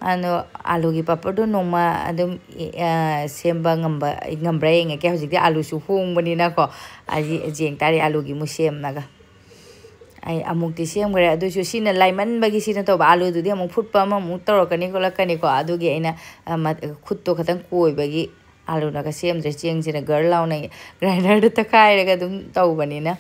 ꯑꯗꯣ ꯑꯥꯂꯨꯒꯤ ꯄꯥꯄꯔꯗꯣ ꯅꯣꯡꯃ ꯑꯗꯨꯝ, ꯑ, ꯁꯦꯝꯕ ꯉꯝꯕ, ꯉꯝꯕ꯭ꯔꯥ ꯌꯦꯡꯉꯛꯀꯦ꯫ ꯍꯧꯖꯤꯛꯇꯤ ꯑꯥꯂꯨꯁꯨ ꯍꯣꯡꯕꯅꯤꯅꯀꯣ꯫ ꯑꯩ ꯌꯦꯡ ꯇꯥꯔꯦ ꯑꯥꯂꯨꯒꯤ ꯑꯃꯨꯛ ꯁꯦꯝꯃꯒ꯫ ꯑꯩ ꯑꯃꯨꯛꯇꯤ ꯁꯦꯝꯈ꯭ꯔꯦ, ꯑꯗꯨꯏꯁꯨ ꯁꯤꯅ ꯂꯥꯏꯃꯟꯕꯒꯤ ꯁꯤꯅ ꯇꯧꯕ꯫ ꯑꯥꯂꯨꯗꯨꯗꯤ ꯑꯃꯨꯛ ꯐꯨꯠꯄ ꯑꯃꯃꯨꯛ ꯇꯧꯔꯛꯀꯅꯤ ꯈꯣꯠꯂꯛꯀꯅꯤꯀꯣ꯫ ꯑꯗꯨꯒꯤ ꯑꯩꯅ, ꯑ, ꯃ-, ꯈꯨꯠꯇꯣ ꯈꯤꯇꯪ ꯀꯣꯏꯕꯒꯤ ꯑꯥꯂꯨꯅꯒ ꯁꯦꯝꯗ꯭ꯔꯦ꯫ ꯆꯦꯡꯁꯤꯅ ꯒꯔ ꯂꯥꯎꯅ ꯒ꯭ꯔꯥꯏꯟꯗꯔꯗ ꯇꯛꯈꯥꯏꯔꯒ ꯑꯗꯨꯝ ꯇꯧꯕꯅꯤꯅ꯫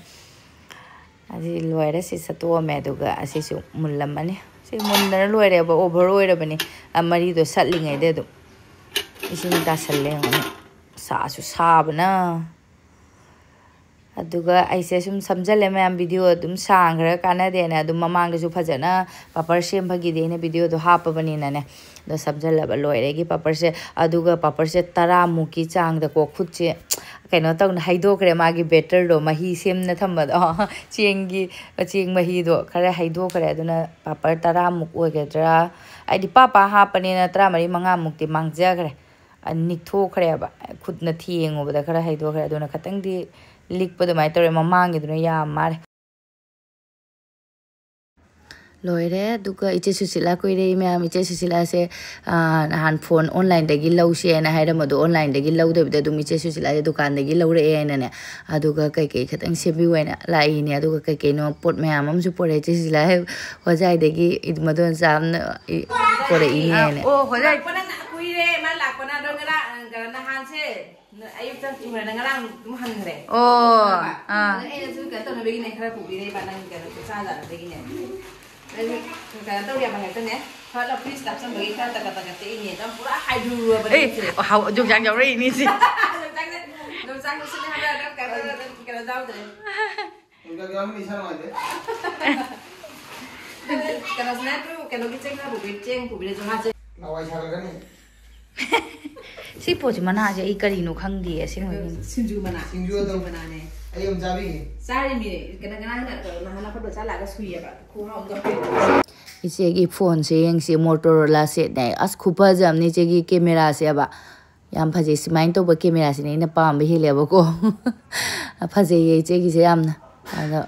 ꯑꯁꯤ ꯂꯣꯏꯔꯦ, ꯁꯤ ꯁꯠꯇꯣꯛꯑꯝꯃꯦ꯫ ꯑꯗꯨꯒ ꯑꯁꯤꯁꯨ ꯃꯨꯜꯂꯝꯃꯅꯤ꯫ ꯁꯤ ꯃꯨꯟꯗꯅ ꯂꯣꯏꯔꯦꯕ, ꯑꯣꯚꯔ ꯑꯣꯏꯔꯕꯅꯤ꯫ ꯑ, ꯃꯔꯤꯗꯣ ꯁꯠꯂꯤꯉꯩꯗ ꯑꯗꯨꯝ ꯏꯁꯤꯡ ꯇꯥꯁꯜꯂꯦ꯫ ꯌꯦꯡꯉꯨꯅꯦ, ꯁꯥꯁꯨ ꯁꯥꯕꯅ꯫ ꯑꯗꯨꯒ ꯑꯩꯁꯦ ꯁꯨꯝ ꯁꯝꯖꯜꯂꯦ ꯃꯌꯥꯝ, ꯚꯤꯗꯤꯑꯣ ꯑꯗꯨꯝ ꯁꯥꯡꯈ꯭ꯔꯒ ꯀꯥꯟꯅꯗꯦꯅ ꯑꯗꯨꯝ ꯃꯃꯥꯡꯗꯁꯨ ꯐꯖꯅ ꯄꯥꯄꯔ ꯁꯦꯝꯕꯒꯤꯗꯤ ꯑꯩꯅ ꯚꯤꯗꯤꯑꯣꯗꯣ ꯍꯥꯞꯄꯕꯅꯤꯅꯅꯦ꯫ ꯑꯗꯣ ꯁꯝꯖꯜꯂꯕ ꯂꯣꯏꯔꯦ ꯑꯩꯒꯤ ꯄꯥꯄꯔꯁꯦ꯫ ꯑꯗꯨꯒ ꯄꯥꯄꯔꯁꯦ ꯇꯔꯥꯃꯨꯛꯀꯤ ꯆꯥꯡꯗꯀꯣ ꯈꯨꯠꯁꯦ ꯀꯩꯅꯣ ꯇꯧꯅ ꯍꯩꯗꯣꯛꯈ꯭ꯔꯦ, ꯃꯥꯒꯤ ꯕꯦꯇꯔꯗꯣ, ꯃꯍꯤ ꯁꯦꯝꯅ ꯊꯝꯕꯗꯣ꯫ ꯆꯦꯡꯒꯤ, ꯆꯦꯡ ꯃꯍꯤꯗꯣ ꯈꯔ ꯍꯩꯗꯣꯛꯈ꯭ꯔꯦ꯫ ꯑꯗꯨꯅ ꯄꯥꯄꯔ ꯇꯔꯥꯃꯨꯛ ꯑꯣꯏꯒꯗ꯭ꯔꯥ, ꯑꯩꯗꯤ ꯄꯥ ꯄꯥ ꯍꯥꯞꯄꯅꯤꯅ ꯇꯔꯥꯃꯔꯤ ꯃꯉꯥꯃꯨꯛꯇꯤ ꯃꯥꯡꯖꯈ꯭ꯔꯦ꯫ ꯑ, ꯅꯤꯛꯊꯣꯛꯈ꯭ꯔꯦꯕ꯫ ꯈꯨꯠꯅ ꯊꯦꯡꯉꯨꯕꯗ ꯈꯔ ꯍꯩꯗꯣꯛꯈ꯭ꯔꯦ꯫ ꯑꯗꯨꯅ ꯈꯇꯪꯗꯤ ꯂꯤꯛꯄ ꯑꯗꯨꯃꯥꯏꯅ ꯇꯧꯔꯦ꯫ ꯃꯃꯥꯡꯒꯤꯗꯨꯅ ꯌꯥꯝ ꯃꯥꯜꯂꯦ꯫ ꯂꯣꯏꯔꯦ꯫ ꯑꯗꯨꯒ ꯏꯆꯦ ꯁꯨꯁꯤꯂꯥ ꯀꯨꯏꯔꯦ ꯃꯌꯥꯝ꯫ ꯏꯆꯦ ꯁꯨꯁꯤꯂꯥꯁꯦ, ꯑ, ꯅꯍꯥꯟ ꯐꯣꯟ ꯑꯣꯟꯂꯥꯏꯟꯗꯒꯤ ꯂꯧꯁꯦꯅ ꯍꯥꯏꯔꯝꯕꯗꯣ, ꯑꯣꯟꯂꯥꯏꯟꯗꯒꯤ ꯂꯧꯗꯕꯤꯗ ꯑꯗꯨꯝ ꯏꯆꯦ ꯁꯨꯁꯤꯂꯥꯁꯦ ꯗꯨꯀꯥꯟꯗꯒꯤ ꯂꯧꯔꯛꯑꯦꯅꯅꯦ꯫ ꯑꯗꯨꯒ ꯀꯩꯀꯩ ꯈꯤꯇꯪ ꯁꯦꯝꯕꯤꯌꯨ ꯍꯥꯏꯅ ꯂꯥꯛꯏꯅꯦ꯫ ꯑꯗꯨꯒ ꯀꯩꯀꯩꯅꯣ ꯄꯣꯠ ꯃꯌꯥꯝ ꯑꯃꯁꯨ ꯄꯨꯔꯛꯑꯦ ꯏꯆꯦ ꯁꯨꯁꯤꯂꯥ ꯍꯣꯖꯥꯏꯗꯒꯤ꯫ ꯏ-, ꯃꯗꯣꯟꯆꯥ ꯑꯃꯅ ꯏ-, ꯄꯨꯔꯛꯏꯅꯦꯅ꯫ ꯑꯣ, ꯍꯣꯖꯥꯏ꯫ ꯂꯥꯛꯄꯅ ꯀꯨꯏꯔꯦ, ꯃꯥ ꯂꯥꯛꯄꯅ꯫ ꯑꯗꯣ ꯉꯔꯥꯡ, ꯀꯩꯅꯣ, ꯅꯍꯥꯟꯁꯦ ꯑꯌꯨꯛꯇ ꯊꯨꯡꯅ ꯉꯔꯥꯡ ꯑꯗꯨꯝ ꯍꯟꯈ꯭ꯔꯦ꯫ ꯑꯣ, ꯑꯥ꯫ ꯑꯗ ꯑꯩꯅꯁꯨ ꯀꯩꯅꯣ ꯇꯧꯅꯕꯒꯤꯅꯦ, ꯈꯔ ꯄꯨꯕꯤꯔꯦꯕ, ꯅꯪ ꯀꯩꯅꯣ ꯆꯥꯖꯅꯕꯒꯤꯅꯦ꯫ ꯅꯪ ꯀꯩꯅꯣ ꯇꯧꯔꯤ ꯍꯥꯏꯕ ꯉꯥꯛꯇꯅꯦ꯫ ꯐꯠ ꯂꯥꯎ ꯐ꯭ꯔꯤꯖꯇ ꯍꯥꯞꯆꯟꯕꯒꯤ ꯈꯔ ꯇꯀꯠ ꯇꯀꯠ ꯇꯦꯛꯏꯅꯦ꯫ ꯅꯪ ꯄꯨꯔꯥ ꯍꯥꯏꯗꯨꯔꯕꯅꯦ ꯑꯦ, ꯁꯤꯗꯤ꯫ ꯍꯥꯎ-, ꯌꯣꯡꯆꯥꯛ ꯌꯥꯎꯔꯛꯏꯅꯦ ꯁꯤ꯫ ꯌꯣꯡꯆꯥꯛꯁꯦ, ꯌꯣꯡꯆꯥꯛ ꯂꯣꯏꯁꯤꯜꯂꯦ ꯍꯥꯏꯕ ꯀꯩꯅꯣ, ꯀꯩꯅꯣ ꯌꯥꯎꯗ꯭ꯔꯦ꯫ ꯌꯣꯡꯆꯥꯛ ꯌꯥꯎꯔꯝꯃꯗꯤ ꯏꯁꯥ ꯅꯨꯡꯉꯥꯏꯇꯦ꯫ ꯀꯩꯅꯣꯁꯤꯅ ꯀꯩꯅꯣꯒꯤ ꯆꯦꯡ ꯈꯔ ꯄꯨꯕꯤ-, ꯆꯦꯡ ꯄꯨꯕꯤꯔꯁꯨ ꯃꯥ ꯆꯦꯡ ꯂꯋꯥꯏ ꯁꯥꯒꯠꯂꯅꯤ꯫ ꯁꯤ ꯄꯣꯠꯁꯤ ꯃꯅꯥꯁꯦ ꯑꯩ ꯀꯔꯤꯅꯣ ꯈꯪꯗꯦ ꯑꯁꯦꯡꯕꯩꯅꯤ꯫ ꯁꯤꯡꯖꯨ ꯃꯅꯥ꯫ ꯁꯤꯡꯖꯨ ꯑꯗꯨꯝ꯫ ꯃꯅꯥꯅꯦ꯫ ꯑꯩ ꯑꯗꯨꯝ ꯆꯥꯕꯤꯒꯦ꯫ ꯆꯥꯔꯤꯃꯤ꯫ ꯀꯅꯥ ꯀꯅꯥ ꯍꯥꯟꯅ ꯅꯍꯥꯟ ꯑꯩꯈꯣꯏꯗꯣ ꯆꯥ ꯂꯥꯛꯑꯒ ꯁꯨꯏꯌꯦꯕ꯫ ꯈꯨꯍꯥꯎ ꯑꯃ ꯇꯧꯋꯦ꯫ ꯏꯆꯦꯒꯤ ꯐꯣꯟꯁꯦ ꯌꯦꯡꯁꯤ, ꯃꯣꯇꯣꯔꯣꯂꯥ ꯁꯦꯠꯅꯦ꯫ ꯑꯁ, ꯈꯨꯐꯖ ꯑꯃꯅꯤ ꯏꯆꯦꯒꯤ ꯀꯦꯃꯦꯔꯥꯁꯦꯕ꯫ ꯌꯥꯝ ꯐꯖꯩ꯫ ꯁꯨꯃꯥꯏꯅ ꯇꯧꯕ ꯀꯦꯃꯦꯔꯥꯁꯤꯅꯦ ꯑꯩꯅ ꯄꯥꯝꯕ ꯍꯦꯜꯂꯦꯕꯀꯣ꯫ ꯐꯖꯩꯌꯦ ꯏꯆꯦꯒꯤꯁꯦ ꯌꯥꯝꯅ꯫ ꯑꯗꯣ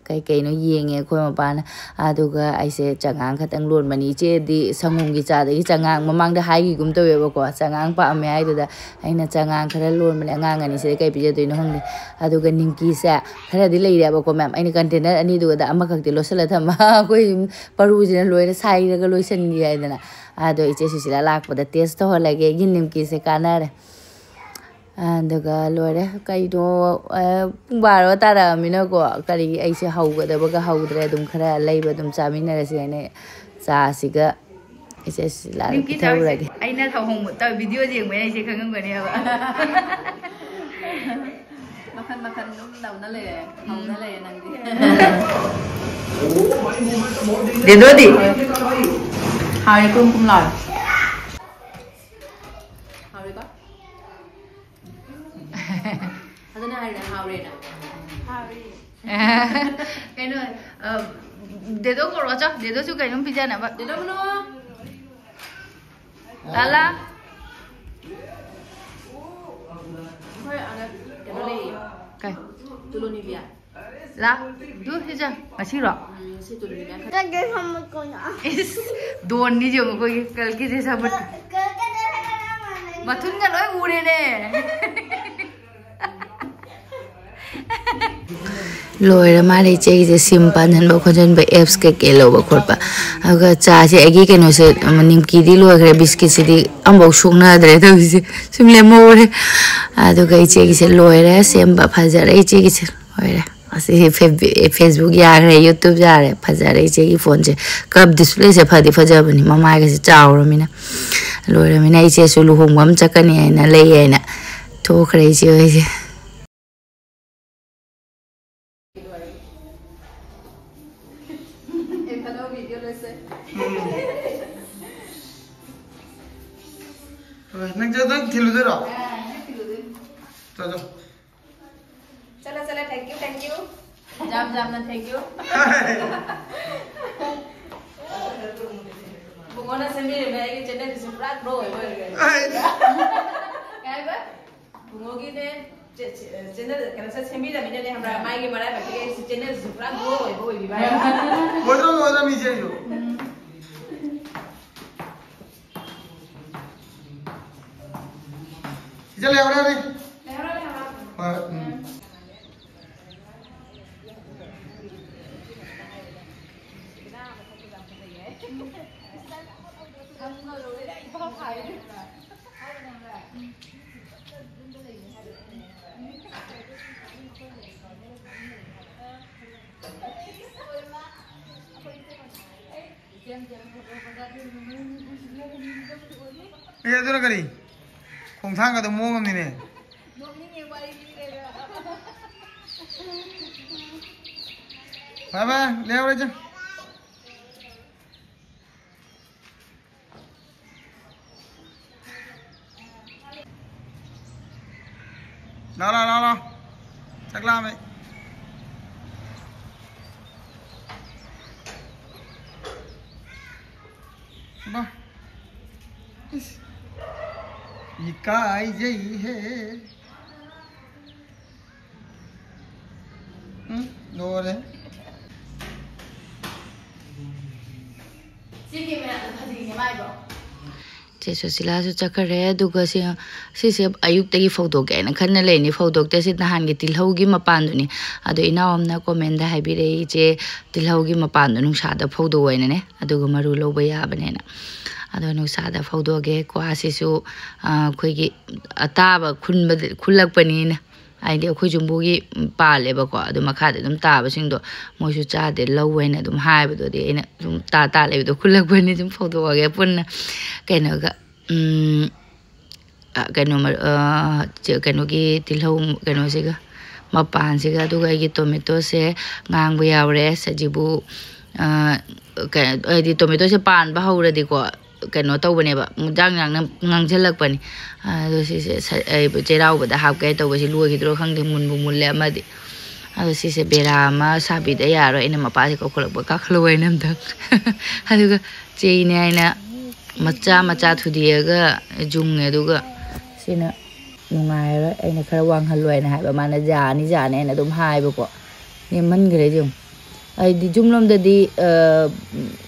ꯀꯩ ꯀꯩꯅꯣ ꯌꯦꯡꯉꯦ ꯑꯩꯈꯣꯏ ꯃꯄꯥꯅ꯫ ꯑꯗꯨꯒ ꯑꯩꯁꯦ ꯆꯉꯥꯡ ꯈꯛꯇꯪ ꯂꯣꯟꯕꯅꯤ꯫ ꯏꯆꯦꯗꯤ ꯁꯪꯒꯣꯝꯒꯤ ꯆꯥꯗꯒꯤ ꯆꯉꯥꯡ ꯃꯃꯥꯡꯗ ꯍꯥꯏꯈꯤꯒꯨꯝ ꯇꯧꯋꯦꯕꯀꯣ, ꯆꯉꯥꯡ ꯄꯥꯝꯃꯦ ꯍꯥꯏꯗꯨꯗ ꯑꯩꯅ ꯆꯉꯥꯡ ꯈꯔ ꯂꯣꯟꯕꯅꯦ꯫ ꯑꯉꯥꯡ ꯑꯅꯤꯁꯤꯗ ꯀꯩ ꯄꯤꯖꯗꯣꯏꯅꯣ ꯈꯪꯗꯦ꯫ ꯑꯗꯨꯒ ꯅꯤꯝꯀꯤꯁꯦ ꯈꯔꯗꯤ ꯂꯩꯔꯦꯕꯀꯣ ꯃꯌꯥꯝ꯫ ꯑꯩꯅ ꯀꯟꯇꯦꯅꯔ ꯑꯅꯤꯗꯨꯒꯗ ꯑꯃꯈꯛꯇꯤ ꯂꯣꯠꯁꯤꯜꯂ ꯊꯝꯕ꯫ ꯑꯩꯈꯣꯏ ꯄꯔꯨꯁꯤꯅ ꯂꯣꯏꯅ ꯁꯥꯏꯔꯒ ꯂꯣꯏꯁꯤꯟꯈꯤ ꯍꯥꯏꯗꯅ꯫ ꯑꯗꯣ ꯏꯆꯦ ꯁꯨꯁꯤꯂꯥ ꯂꯥꯛꯄꯗ ꯇꯦꯁ ꯇꯧꯍꯜꯂꯒꯦ꯫ ꯑꯩꯒꯤ ꯅꯤꯝꯀꯤꯁꯦ ꯀꯥꯟꯅꯔꯦ꯫ ꯑꯗꯨꯒ ꯂꯣꯏꯔꯦ꯫ ꯀꯩꯅꯣ, ꯑ, ꯄꯨꯡ ꯕꯥꯔꯣ ꯇꯥꯔꯛꯑꯃꯤꯅꯀꯣ, ꯀꯔꯤ ꯑꯩꯁꯦ ꯍꯧꯒꯗꯕꯒ ꯍꯧꯗ꯭ꯔꯦ꯫ ꯑꯗꯨꯝ ꯈꯔ ꯂꯩꯕ ꯑꯗꯨꯝ ꯆꯥꯃꯤꯟꯅꯔꯁꯦ ꯍꯥꯏꯅ ꯆꯥꯁꯤꯒ ꯏꯆꯦ ꯁꯨꯁꯤꯂꯥꯗ ꯅꯤꯝꯀꯤ ꯆꯥꯔꯤꯁꯦ ꯄꯤꯊꯔꯨꯔꯒꯦ꯫ ꯑꯩꯅ ꯊꯥꯎ ꯍꯣꯡꯕ ꯇ-, ꯚꯤꯗꯤꯑꯣ ꯌꯦꯡꯕꯩ ꯑꯩꯁꯦ ꯈꯪꯉꯝꯒꯅꯦꯕ꯫ ꯃꯈꯟ ꯃꯈꯟ ꯑꯗꯨꯝ ꯇꯧꯅ ꯂꯩꯔꯦ꯫ ꯍꯧꯅ ꯂꯩꯔꯦ ꯅꯪꯗꯤ꯫ ꯗꯦꯗꯣꯗꯤ? ꯍꯥꯎꯔꯦ꯫ ꯀꯨꯝ ꯀꯨꯝ ꯂꯥꯎꯔꯦ꯫ ꯍꯥꯎꯔꯦꯀꯣ? ꯐꯖꯅ ꯍꯥꯏꯔꯦ, ꯍꯥꯎꯔꯦꯅ꯫ ꯀꯩꯅꯣ, ꯑ, ꯗꯦꯗꯣ ꯀꯧꯔꯛꯑꯣ ꯆꯣ꯫ ꯗꯦꯗꯣꯁꯨ ꯀꯩꯅꯣꯝ ꯄꯤꯖꯅꯕ꯫ ꯗꯦꯗꯣ ꯃꯅꯣ꯫ ꯂꯥꯂꯥ꯫ ꯑꯩꯈꯣꯏ ꯑꯥꯗ ꯀꯩꯅꯣ ꯂꯩꯌꯦ꯫ ꯀꯩ? ꯇꯨꯂꯨ ꯅꯤꯕꯤꯌꯥ꯫ ꯂꯥ꯫ ꯗꯨ ꯁꯤꯖ꯫ ꯉꯁꯤꯔꯣ? ꯎꯝ, ꯁꯤ ꯇꯨꯂꯨ ꯅꯤꯕꯤꯌꯥ ꯈꯔ ꯀꯩꯀꯩ ꯊꯝꯕ ꯀꯣꯟꯅ? ꯏꯁ, ꯗꯣꯟꯅꯤ ꯌꯦꯡꯉꯣ ꯑꯩꯈꯣꯏꯒꯤ ꯀꯜꯀꯤꯁꯦ ꯁꯥꯕꯠ꯫ ꯃꯊꯨꯟꯒ ꯂꯣꯏ ꯎꯔꯦꯅꯦ꯫ ꯂꯣꯏꯔꯦ ꯃꯥꯅ ꯏꯆꯦꯒꯤꯁꯦ ꯁꯤꯝ ꯄꯥꯟꯁꯤꯟꯕ ꯈꯣꯠꯆꯟꯕ, ꯑꯦꯞꯁ ꯀꯩꯀꯩ ꯂꯧꯕ ꯈꯣꯠꯄ꯫ ꯑꯗꯨꯒ ꯆꯥꯁꯦ ꯑꯩꯒꯤ ꯀꯩꯅꯣꯁꯦ, ꯅꯤꯝꯀꯤꯗꯤ ꯂꯣꯏꯈ꯭ꯔꯦ, ꯕꯤꯁꯀꯤꯠꯁꯤꯗꯤ ꯑꯃꯐꯥꯎ ꯁꯣꯛꯅꯗ꯭ꯔꯦ ꯇꯧꯔꯤꯁꯦ꯫ ꯁꯨꯝ ꯂꯦꯝꯍꯧꯔꯦ꯫ ꯑꯗꯨꯒ ꯏꯆꯦꯒꯤꯁꯦ ꯂꯣꯏꯔꯦ ꯁꯦꯝꯕ꯫ ꯐꯖꯔꯦ ꯏꯆꯦꯒꯤꯁꯦ꯫ ꯂꯣꯏꯔꯦ꯫ ꯑꯁꯤ ꯐꯦ-, Facebook ꯌꯥꯈ꯭ꯔꯦ, YouTube ꯌꯥꯔꯦ꯫ ꯐꯖꯔꯦ ꯏꯆꯦꯒꯤ ꯐꯣꯟꯁꯦ꯫ ꯀꯞ ꯗꯤꯁꯄ꯭ꯂꯦꯁꯦ ꯐꯗꯤ ꯐꯖꯕꯅꯤ, ꯃꯃꯥꯏꯒꯁꯦ ꯆꯥꯎꯔꯃꯤꯅ꯫ ꯂꯣꯏꯔꯃꯤꯅ ꯏꯆꯦꯁꯨ ꯂꯨꯍꯣꯡꯕ ꯑꯃ ꯆꯠꯀꯅꯤ ꯍꯥꯏꯅ ꯂꯩꯌꯦ ꯍꯥꯏꯅ ꯊꯣꯛꯈ꯭ꯔꯦ ꯏꯆꯦ ꯍꯣꯏꯁꯦ꯫ ꯅꯪ ꯆꯠ-, ꯅꯪ ꯊꯤꯜꯂꯨꯗꯣꯏꯔꯣ? ꯆꯠꯂꯣ꯫ ꯆꯠꯂꯣ, ꯆꯠꯂꯣ, thank you, thank you. ꯌꯥꯝ ꯌꯥꯝꯅ thank you. ꯕꯨꯡꯉꯣꯅ ꯁꯦꯝꯕꯤꯔꯝꯃꯦ, ꯑꯩꯒꯤ channelꯁꯤꯁꯨ ꯄꯨꯔꯥ grow ꯑꯣꯏꯕ ꯑꯣꯏꯔꯦ꯫ ꯑꯩ ꯀꯩ ꯍꯥꯏꯕ? ꯕꯨꯡꯉꯣꯒꯤꯅꯦ, ꯆꯦ-, ꯆꯦ-, channel ꯀꯩꯅꯣꯁꯦ ꯁꯦꯝꯕꯤꯔꯝꯃꯤꯅꯅꯦ, ꯈꯪꯕ꯭ꯔꯥ? ꯃꯥꯒꯤ ꯃꯔꯥꯏꯕꯛꯇꯒꯤ ꯑꯩꯁꯨ channelꯁꯤꯁꯨ ꯄꯨꯔꯥ grow ꯑꯣꯏꯕ ꯑꯣꯏꯕꯤꯕ ꯍꯥꯏꯕ꯫ ꯃꯣꯏꯗꯣ ꯃꯣꯏꯗꯣ ꯃꯤꯁꯦ ꯑꯩꯁꯨ꯫ ꯏꯆꯦ, ꯂꯩꯍꯧꯔꯦ, ꯌꯥꯔꯦ꯫ ꯍꯣꯏ, ꯎꯝ꯫ ꯑꯦ, ꯑꯗꯨꯅ ꯀꯔꯤ? ꯈꯣꯡꯊꯥꯡꯒꯗꯣ ꯃꯑꯣꯡ ꯑꯃꯅꯤꯅꯦ꯫ ꯅꯣꯛꯅꯤꯡꯉꯦ ꯋꯥꯔꯤ ꯂꯤꯔꯒ꯫ ꯕꯥꯏ ꯕꯥꯏ, ꯂꯩꯍꯧꯔꯁꯦ꯫ ꯂꯥꯎ, ꯂꯥꯎ, ꯂꯥꯎ, ꯂꯥꯎ꯫ ꯆꯥꯛ ꯂꯥꯝꯃꯦ꯫ ꯕꯥ꯫ ꯏꯁ꯫ ꯏꯀꯥꯏꯖꯩꯍꯦ꯫ ꯎꯝ, ꯂꯣꯏꯔꯦ꯫ ꯁꯤꯒꯤ ꯃꯌꯥꯝꯗꯣ ꯐꯗꯤꯅꯦ ꯃꯥꯏꯗꯣ꯫ ꯆꯦ ꯁꯨꯁꯤꯂꯥꯁꯨ ꯆꯠꯈ꯭ꯔꯦ꯫ ꯑꯗꯨꯒ ꯁꯤ, ꯁꯤꯁꯦ ꯑꯌꯨꯛꯇꯒꯤ ꯐꯧꯗꯣꯛꯀꯦ ꯍꯥꯏꯅ ꯈꯟꯅ ꯂꯩꯅꯤ꯫ ꯐꯧꯗꯣꯛꯇꯦ꯫ ꯁꯤ ꯅꯍꯥꯟꯒꯤ ꯇꯤꯜꯍꯧꯒꯤ ꯃꯄꯥꯟꯗꯨꯅꯤ꯫ ꯑꯗꯣ ꯏꯅꯥꯎ ꯑꯃꯅ comment ꯍꯥꯏꯕꯤꯔꯛꯏ, "ꯏꯆꯦ, ꯇꯤꯜꯍꯧꯒꯤ ꯃꯄꯥꯟꯗꯣ ꯅꯨꯡꯁꯥꯗ ꯐꯧꯗꯣꯛꯑꯣ" ꯍꯥꯏꯅꯅꯦ꯫ ꯑꯗꯨꯒ ꯃꯔꯨ ꯂꯧꯕ ꯌꯥꯕꯅꯦꯅ꯫ ꯑꯗꯣ ꯅꯨꯡꯁꯥꯗ ꯐꯧꯗꯣꯛꯑꯒꯦ꯫ ꯀ꯭ꯋꯥꯁꯤꯁꯨ, ꯑ, ꯑꯩꯈꯣꯏꯒꯤ ꯑꯇꯥꯕ ꯈꯨꯟꯕꯗ, ꯈꯨꯜꯂꯛꯄꯅꯤꯅ꯫ ꯍꯥꯏꯗꯤ ꯑꯩꯈꯣꯏ ꯌꯨꯝꯕꯨꯒꯤ ꯄꯥꯜꯂꯦꯕꯀꯣ, ꯑꯗꯨ ꯃꯈꯥꯗ ꯑꯗꯨꯝ ꯇꯥꯕꯁꯤꯡꯗꯣ ꯃꯣꯏꯁꯨ ꯆꯥꯗꯦ, ꯂꯧ ꯍꯥꯏꯅ ꯑꯗꯨꯝ ꯍꯥꯏꯕꯗꯨꯗꯤ ꯑꯩꯅ ꯁꯨꯝ ꯇꯥ ꯇꯥ ꯂꯩꯕꯗꯣ ꯈꯨꯜꯂꯛꯄꯅꯤ, ꯁꯨꯝ ꯐꯧꯗꯣꯛꯑꯒꯦ ꯄꯨꯟꯅ꯫ ꯀꯩꯅꯣꯒ, ꯎꯝ, ꯑ, ꯀꯩꯅꯣ ꯃꯔ-, ꯑ, ꯆꯦ-, ꯀꯩꯅꯣꯒꯤ ꯇꯤꯜꯍꯧ ꯀꯩꯅꯣꯁꯤꯒ, ꯃꯄꯥꯟꯁꯤꯒ, ꯑꯗꯨꯒ ꯑꯩꯒꯤ tomatoꯁꯦ ꯉꯥꯡꯕ ꯌꯥꯎꯔꯦ꯫ ꯁꯖꯤꯕꯨ, ꯑ, ꯀꯩ-, ꯍꯥꯏꯗꯤ tomatoꯁꯦ ꯄꯥꯟꯕ ꯍꯧꯔꯗꯤꯀꯣ, ꯀꯩꯅꯣ ꯇꯧꯕꯅꯦꯕ, ꯃꯨꯟꯖꯥꯡ ꯌꯥꯡꯅ ꯉꯥꯡꯁꯤꯜꯂꯛꯄꯅꯤ꯫ ꯑꯗꯣ ꯁꯤꯁꯦ ꯁ-, ꯑꯩ ꯆꯩꯔꯥꯎꯕꯗ ꯍꯥꯞꯀꯦ ꯇꯧꯕꯁꯤ ꯂꯣꯏꯈꯤꯗ꯭ꯔꯣ ꯈꯪꯗꯦ, ꯃꯨꯟꯕꯨ ꯃꯨꯜꯂꯦ ꯑꯃꯗꯤ꯫ ꯑꯗꯣ ꯁꯤꯁꯦ ꯕꯦꯔꯥ ꯑꯃ ꯁꯥꯕꯤꯗ ꯌꯥꯔꯣꯏ꯫ ꯑꯩꯅ ꯃꯄꯥꯁꯦ ꯀꯧꯈꯠꯂꯛꯄ, "ꯀꯥꯈꯠꯂꯛꯑꯣ" ꯍꯥꯏꯅ ꯑꯝꯇꯪ꯫ ꯑꯗꯨꯒ ꯆꯦꯅꯦ ꯍꯥꯏꯅ ꯃꯆꯥ ꯃꯆꯥ ꯊꯨꯗꯦꯛꯑꯒ ꯌꯨꯡꯉꯦ꯫ ꯑꯗꯨꯒ ꯁꯤꯅ ꯅꯨꯡꯉꯥꯏꯔꯔꯣꯏ, ꯑꯩꯅ ꯈꯔ ꯋꯥꯡꯍꯜꯂꯣ ꯍꯥꯏꯅ ꯍꯥꯏꯕ, ꯃꯥꯅ "ꯌꯥꯅꯤ, ꯌꯥꯅꯤ" ꯍꯥꯏꯅ ꯑꯗꯨꯝ ꯍꯥꯏꯕꯀꯣ꯫ ꯅꯦꯝꯃꯟꯈ꯭ꯔꯦ ꯌꯦꯡꯉꯨ꯫ ꯍꯥꯏꯗꯤ ꯌꯨꯝꯂꯣꯝꯗꯗꯤ, ꯑ,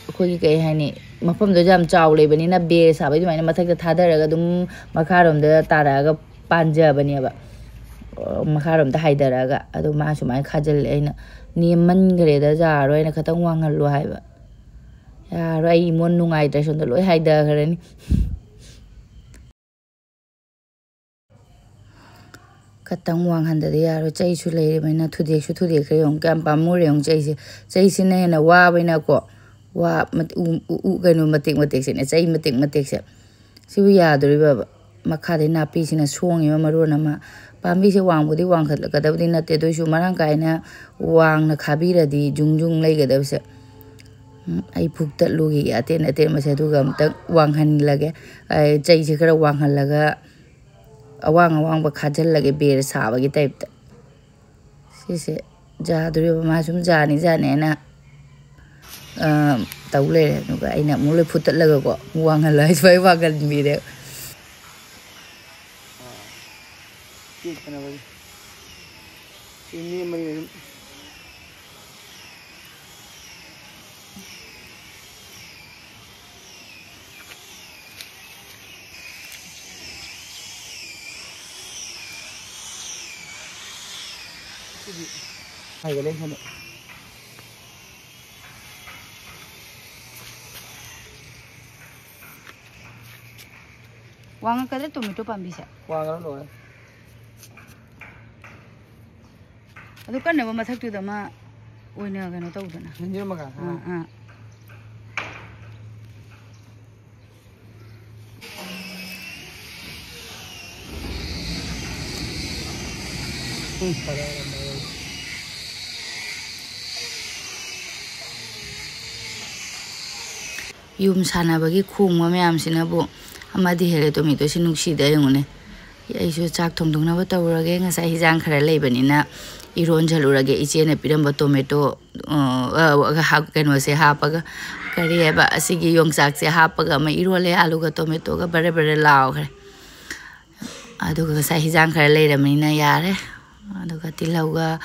ꯑꯩꯈꯣꯏꯒꯤ ꯀꯩ ꯍꯥꯏꯅꯤ, ꯃꯐꯝꯗꯣ ꯌꯥꯝ ꯆꯥꯎ ꯂꯩꯕꯅꯤꯅ ꯕꯦꯔ ꯁꯥꯕꯩ ꯑꯗꯨꯃꯥꯏꯅ ꯃꯊꯛꯇ ꯊꯥꯗꯔꯒ ꯑꯗꯨꯝ ꯃꯈꯥꯔꯣꯝꯗ ꯇꯥꯔꯛꯑꯒ ꯄꯥꯟꯖꯕꯅꯦꯕ꯫ ꯑ, ꯃꯈꯥꯔꯣꯝꯗ ꯍꯥꯏꯊꯔꯛꯑꯒ꯫ ꯑꯗꯣ ꯃꯥ ꯁꯨꯃꯥꯏꯅ ꯈꯥꯖꯤꯜꯂꯦ꯫ ꯑꯩꯅ "ꯅꯦꯝꯃꯟꯈ꯭ꯔꯦꯗ, ꯌꯥꯔꯣꯏ" ꯍꯥꯏꯅ ꯈꯤꯇꯪ ꯋꯥꯡꯍꯜꯂꯣ ꯍꯥꯏꯕ꯫ "ꯌꯥꯔꯣꯏ, ꯑꯩ ꯏꯃꯣꯟ ꯅꯨꯡꯉꯥꯏꯇ꯭ꯔꯦ, ꯁꯣꯝꯗ ꯂꯣꯏ ꯍꯥꯏꯊꯈ꯭ꯔꯅꯤ"꯫ ꯈꯇꯪ ꯋꯥꯡꯍꯟꯗꯗꯤ ꯌꯥꯔꯣꯏ꯫ ꯆꯩꯁꯨ ꯂꯩꯔꯤꯕꯅꯤꯅ ꯊꯨꯗꯦꯛꯁꯨ ꯊꯨꯗꯦꯛꯈ꯭ꯔꯦ꯫ ꯌꯦꯡꯉꯨ ꯀꯌꯥꯝ ꯄꯥꯝꯃꯨꯔꯦ ꯌꯦꯡꯉꯨ ꯆꯩꯁꯦ꯫ ꯆꯩꯁꯤꯅ ꯍꯦꯟꯅ ꯋꯥꯕꯅꯤꯅꯀꯣ꯫ ꯋꯥ ꯃꯠ-, ꯎ, ꯎ, ꯎ, ꯀꯩꯅꯣ ꯃꯇꯦꯛ ꯃꯇꯦꯛꯁꯤꯅꯦ, ꯆꯩ ꯃꯇꯦꯛ ꯃꯇꯦꯛꯁꯦ꯫ ꯁꯤꯕꯨ ꯌꯥꯗꯣꯔꯤꯕꯕ? ꯃꯈꯥꯗꯩ ꯅꯥꯄꯤꯁꯤꯅ ꯁꯣꯡꯉꯤꯕ ꯃꯔꯣꯟ ꯑꯃ꯫ ꯄꯥꯝꯕꯤꯁꯦ ꯋꯥꯡꯕꯨꯗꯤ ꯋꯥꯡꯈꯠꯂꯛꯀꯗꯕꯗꯤ ꯅꯠꯇꯦ, ꯑꯗꯨ ꯑꯣꯏꯁꯨ ꯃꯔꯥꯡ ꯀꯥꯏꯅ ꯋꯥꯡꯅ ꯈꯥꯕꯤꯔꯗꯤ ꯖꯨꯡ ꯖꯨꯡ ꯂꯩꯒꯗꯕꯁꯦ꯫ ꯎꯝ, ꯑꯩ ꯐꯨꯛꯇꯠꯂꯨꯈꯤꯒꯦ ꯑꯇꯦꯟ ꯑꯇꯦꯟꯕꯁꯦ, ꯑꯗꯨꯒ ꯑꯝꯇꯪ ꯋꯥꯡꯍꯜꯂꯒꯦ꯫ ꯑꯩ ꯆꯩꯁꯦ ꯈꯔ ꯋꯥꯡꯍꯜꯂꯒ ꯑꯋꯥꯡ ꯑꯋꯥꯡꯕ ꯈꯥꯖꯤꯜꯂꯒꯦ, ꯕꯦꯔ ꯁꯥꯕꯒꯤ ꯇꯥꯏꯞꯇ꯫ ꯁꯤꯁꯦ ꯌꯥꯗꯣꯔꯤꯕ, ꯃꯥ ꯁꯨꯝ ꯌꯥꯅꯤ ꯌꯥꯅꯤꯅ, ꯑ, ꯇꯧ ꯂꯩꯔꯦ꯫ ꯑꯗꯨꯒ ꯑꯩꯅ ꯑꯃꯨꯛ ꯂꯣꯏ ꯐꯨꯠꯇꯠꯂꯒꯀꯣ, ꯑꯃꯨꯛ ꯋꯥꯡꯍꯜꯂꯣ ꯍꯥꯏꯁꯨ ꯑꯩ ꯋꯥꯡꯍꯟꯕꯤꯔꯦ꯫ ꯇꯦꯛꯇꯅꯕꯒꯤ꯫ ꯁꯤ ꯅꯦꯝꯕꯅꯤꯅ ꯑꯗꯨꯝ꯫ ꯁꯤꯗꯤ ꯍꯥꯏꯒꯠꯂꯦ ꯁꯣꯝꯗ꯫ ꯋꯥꯡꯉꯛꯀꯗ꯭ꯔꯥ ꯇꯣꯃꯦꯇꯣ ꯄꯥꯝꯕꯤꯁꯦ? ꯋꯥꯡꯉꯔꯣꯏ, ꯂꯣꯏꯔꯦ꯫ ꯑꯗꯨ ꯀꯟꯅꯕ ꯃꯊꯛꯇꯨꯗ ꯑꯃ ꯑꯣꯏꯅ ꯀꯩꯅꯣ ꯇꯧꯗꯅ꯫ ꯂꯦꯟꯖꯤꯟ ꯑꯃꯒ? ꯑꯥ, ꯑꯥ꯫ ꯎꯝ, ꯐꯔꯦ, ꯐꯔꯦ, ꯐꯔꯦ꯫ ꯌꯨꯝ ꯁꯥꯟꯅꯕꯒꯤ ꯈꯣꯡꯕ ꯃꯌꯥꯝꯁꯤꯅꯕꯨ ꯑꯃꯗꯤ ꯍꯦꯜꯂꯦ꯫ ꯇꯣꯃꯦꯇꯣꯁꯤ ꯅꯨꯡꯁꯤꯗ ꯌꯦꯡꯉꯨꯅꯦ꯫ ꯑꯩꯁꯨ ꯆꯥꯛ ꯊꯣꯡꯗꯣꯛꯅꯕ ꯇꯧꯔꯒꯦ꯫ ꯉꯁꯥꯏ ꯍꯤꯟꯖꯥꯡ ꯈꯔ ꯂꯩꯕꯅꯤꯅ ꯏꯔꯣꯟꯖꯜꯂꯨꯔꯒꯦ꯫ ꯏꯆꯦꯅ ꯄꯤꯔꯝꯕ ꯇꯣꯃꯦꯇꯣ, ꯑ, ꯑ, ꯍꯥꯞ-, ꯀꯩꯅꯣꯁꯦ ꯍꯥꯞꯄꯒ, ꯀꯔꯤ ꯍꯥꯏꯕ, ꯑꯁꯤꯒꯤ ꯌꯣꯡꯆꯥꯛꯁꯦ ꯍꯥꯞꯄꯒ ꯑꯃ ꯏꯔꯣꯜꯂꯦ꯫ ꯑꯥꯂꯨꯒ ꯇꯣꯃꯦꯇꯣꯒ ꯕꯔꯦ ꯕꯔꯦ ꯂꯥꯎꯈ꯭ꯔꯦ꯫ ꯑꯗꯨꯒ ꯉꯁꯥꯏ ꯍꯤꯟꯖꯥꯡ ꯈꯔ ꯂꯩꯔꯕꯅꯤꯅ ꯌꯥꯔꯦ꯫ ꯑꯗꯨꯒ ꯇꯤꯜꯍꯧꯒ,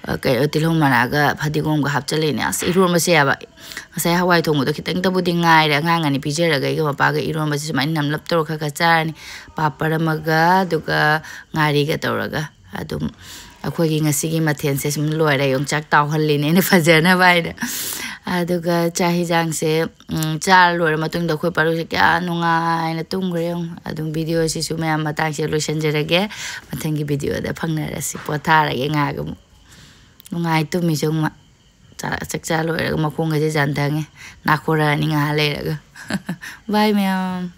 ꯑ, ꯀꯩ, ꯇꯤꯜꯍꯧ ꯃꯅꯥꯒ ꯐꯗꯤꯒꯣꯝꯒ ꯍꯥꯞꯆꯤꯜꯂꯤꯅꯦ꯫ ꯑꯁ, ꯏꯔꯣꯟꯕꯁꯦ ꯌꯥꯕ꯫ ꯉꯁꯥꯏ ꯍꯋꯥꯏ ꯊꯣꯡꯕꯗꯣ ꯈꯤꯇꯪꯇꯕꯨꯗꯤ ꯉꯥꯏꯔꯦ꯫ ꯑꯉꯥꯡ ꯑꯅꯤ ꯄꯤꯖꯔꯒ ꯑꯩꯒ ꯃꯄꯥꯒ ꯏꯔꯣꯟꯕꯁꯦ ꯁꯨꯃꯥꯏꯅ ꯅꯝꯂꯞ ꯇꯧꯔꯒ ꯈꯔ ꯈꯔ ꯆꯥꯔꯅꯤ꯫ ꯄꯥꯄꯔ ꯑꯃꯒ, ꯑꯗꯨꯒ ꯉꯥꯔꯤꯒ ꯇꯧꯔꯒ꯫ ꯑꯗꯨꯝ ꯑꯩꯈꯣꯏꯒꯤ ꯉꯁꯤꯒꯤ ꯃꯊꯦꯜꯁꯦ ꯁꯨꯝ ꯂꯣꯏꯔꯦ꯫ ꯌꯣꯡꯆꯥꯛ ꯇꯥꯎꯍꯜꯂꯤꯅꯦ ꯑꯩꯅ ꯐꯖꯅꯕ ꯍꯥꯏꯅ꯫ ꯑꯗꯨꯒ ꯆꯥꯛ ꯍꯤꯟꯖꯥꯡꯁꯦ, ꯎꯝ, ꯆꯥꯔ ꯂꯣꯏꯔ ꯃꯇꯨꯡꯗ ꯑꯩꯈꯣꯏ ꯄꯥꯔꯨꯁꯦ ꯀꯌꯥ ꯅꯨꯡꯉꯥꯏꯅ ꯇꯨꯝꯈ꯭ꯔꯦ ꯌꯦꯡꯉꯨ꯫ ꯑꯗꯨꯝ ꯚꯤꯗꯤꯑꯣꯁꯤꯁꯨ ꯃꯌꯥꯝ ꯃꯇꯥꯡꯁꯤꯗ ꯂꯣꯏꯁꯤꯟꯖꯔꯒꯦ꯫ ꯃꯊꯪꯒꯤ ꯚꯤꯗꯤꯑꯣꯗ ꯐꯪꯅꯔꯁꯤ꯫ ꯄꯣꯊꯥꯔꯒꯦ ꯉꯥꯏꯍꯥꯛ ꯑꯃꯨꯛ꯫ ꯅꯨꯡꯉꯥꯏ ꯇꯨꯝꯃꯤꯁꯦ ꯌꯦꯡꯉꯨ ꯃꯥ꯫ ꯆꯥ-, ꯆꯥꯛ ꯆꯥ ꯂꯣꯏꯔꯒ ꯃꯈꯣꯡꯒꯁꯦ ꯆꯥꯟꯊꯪꯉꯦ꯫ ꯅꯥꯈꯣꯔꯛꯑꯅꯤ ꯉꯥꯏꯍꯥꯛ ꯂꯩꯔꯒ꯫ ꯕꯥꯏ ꯃꯌꯥꯝ꯫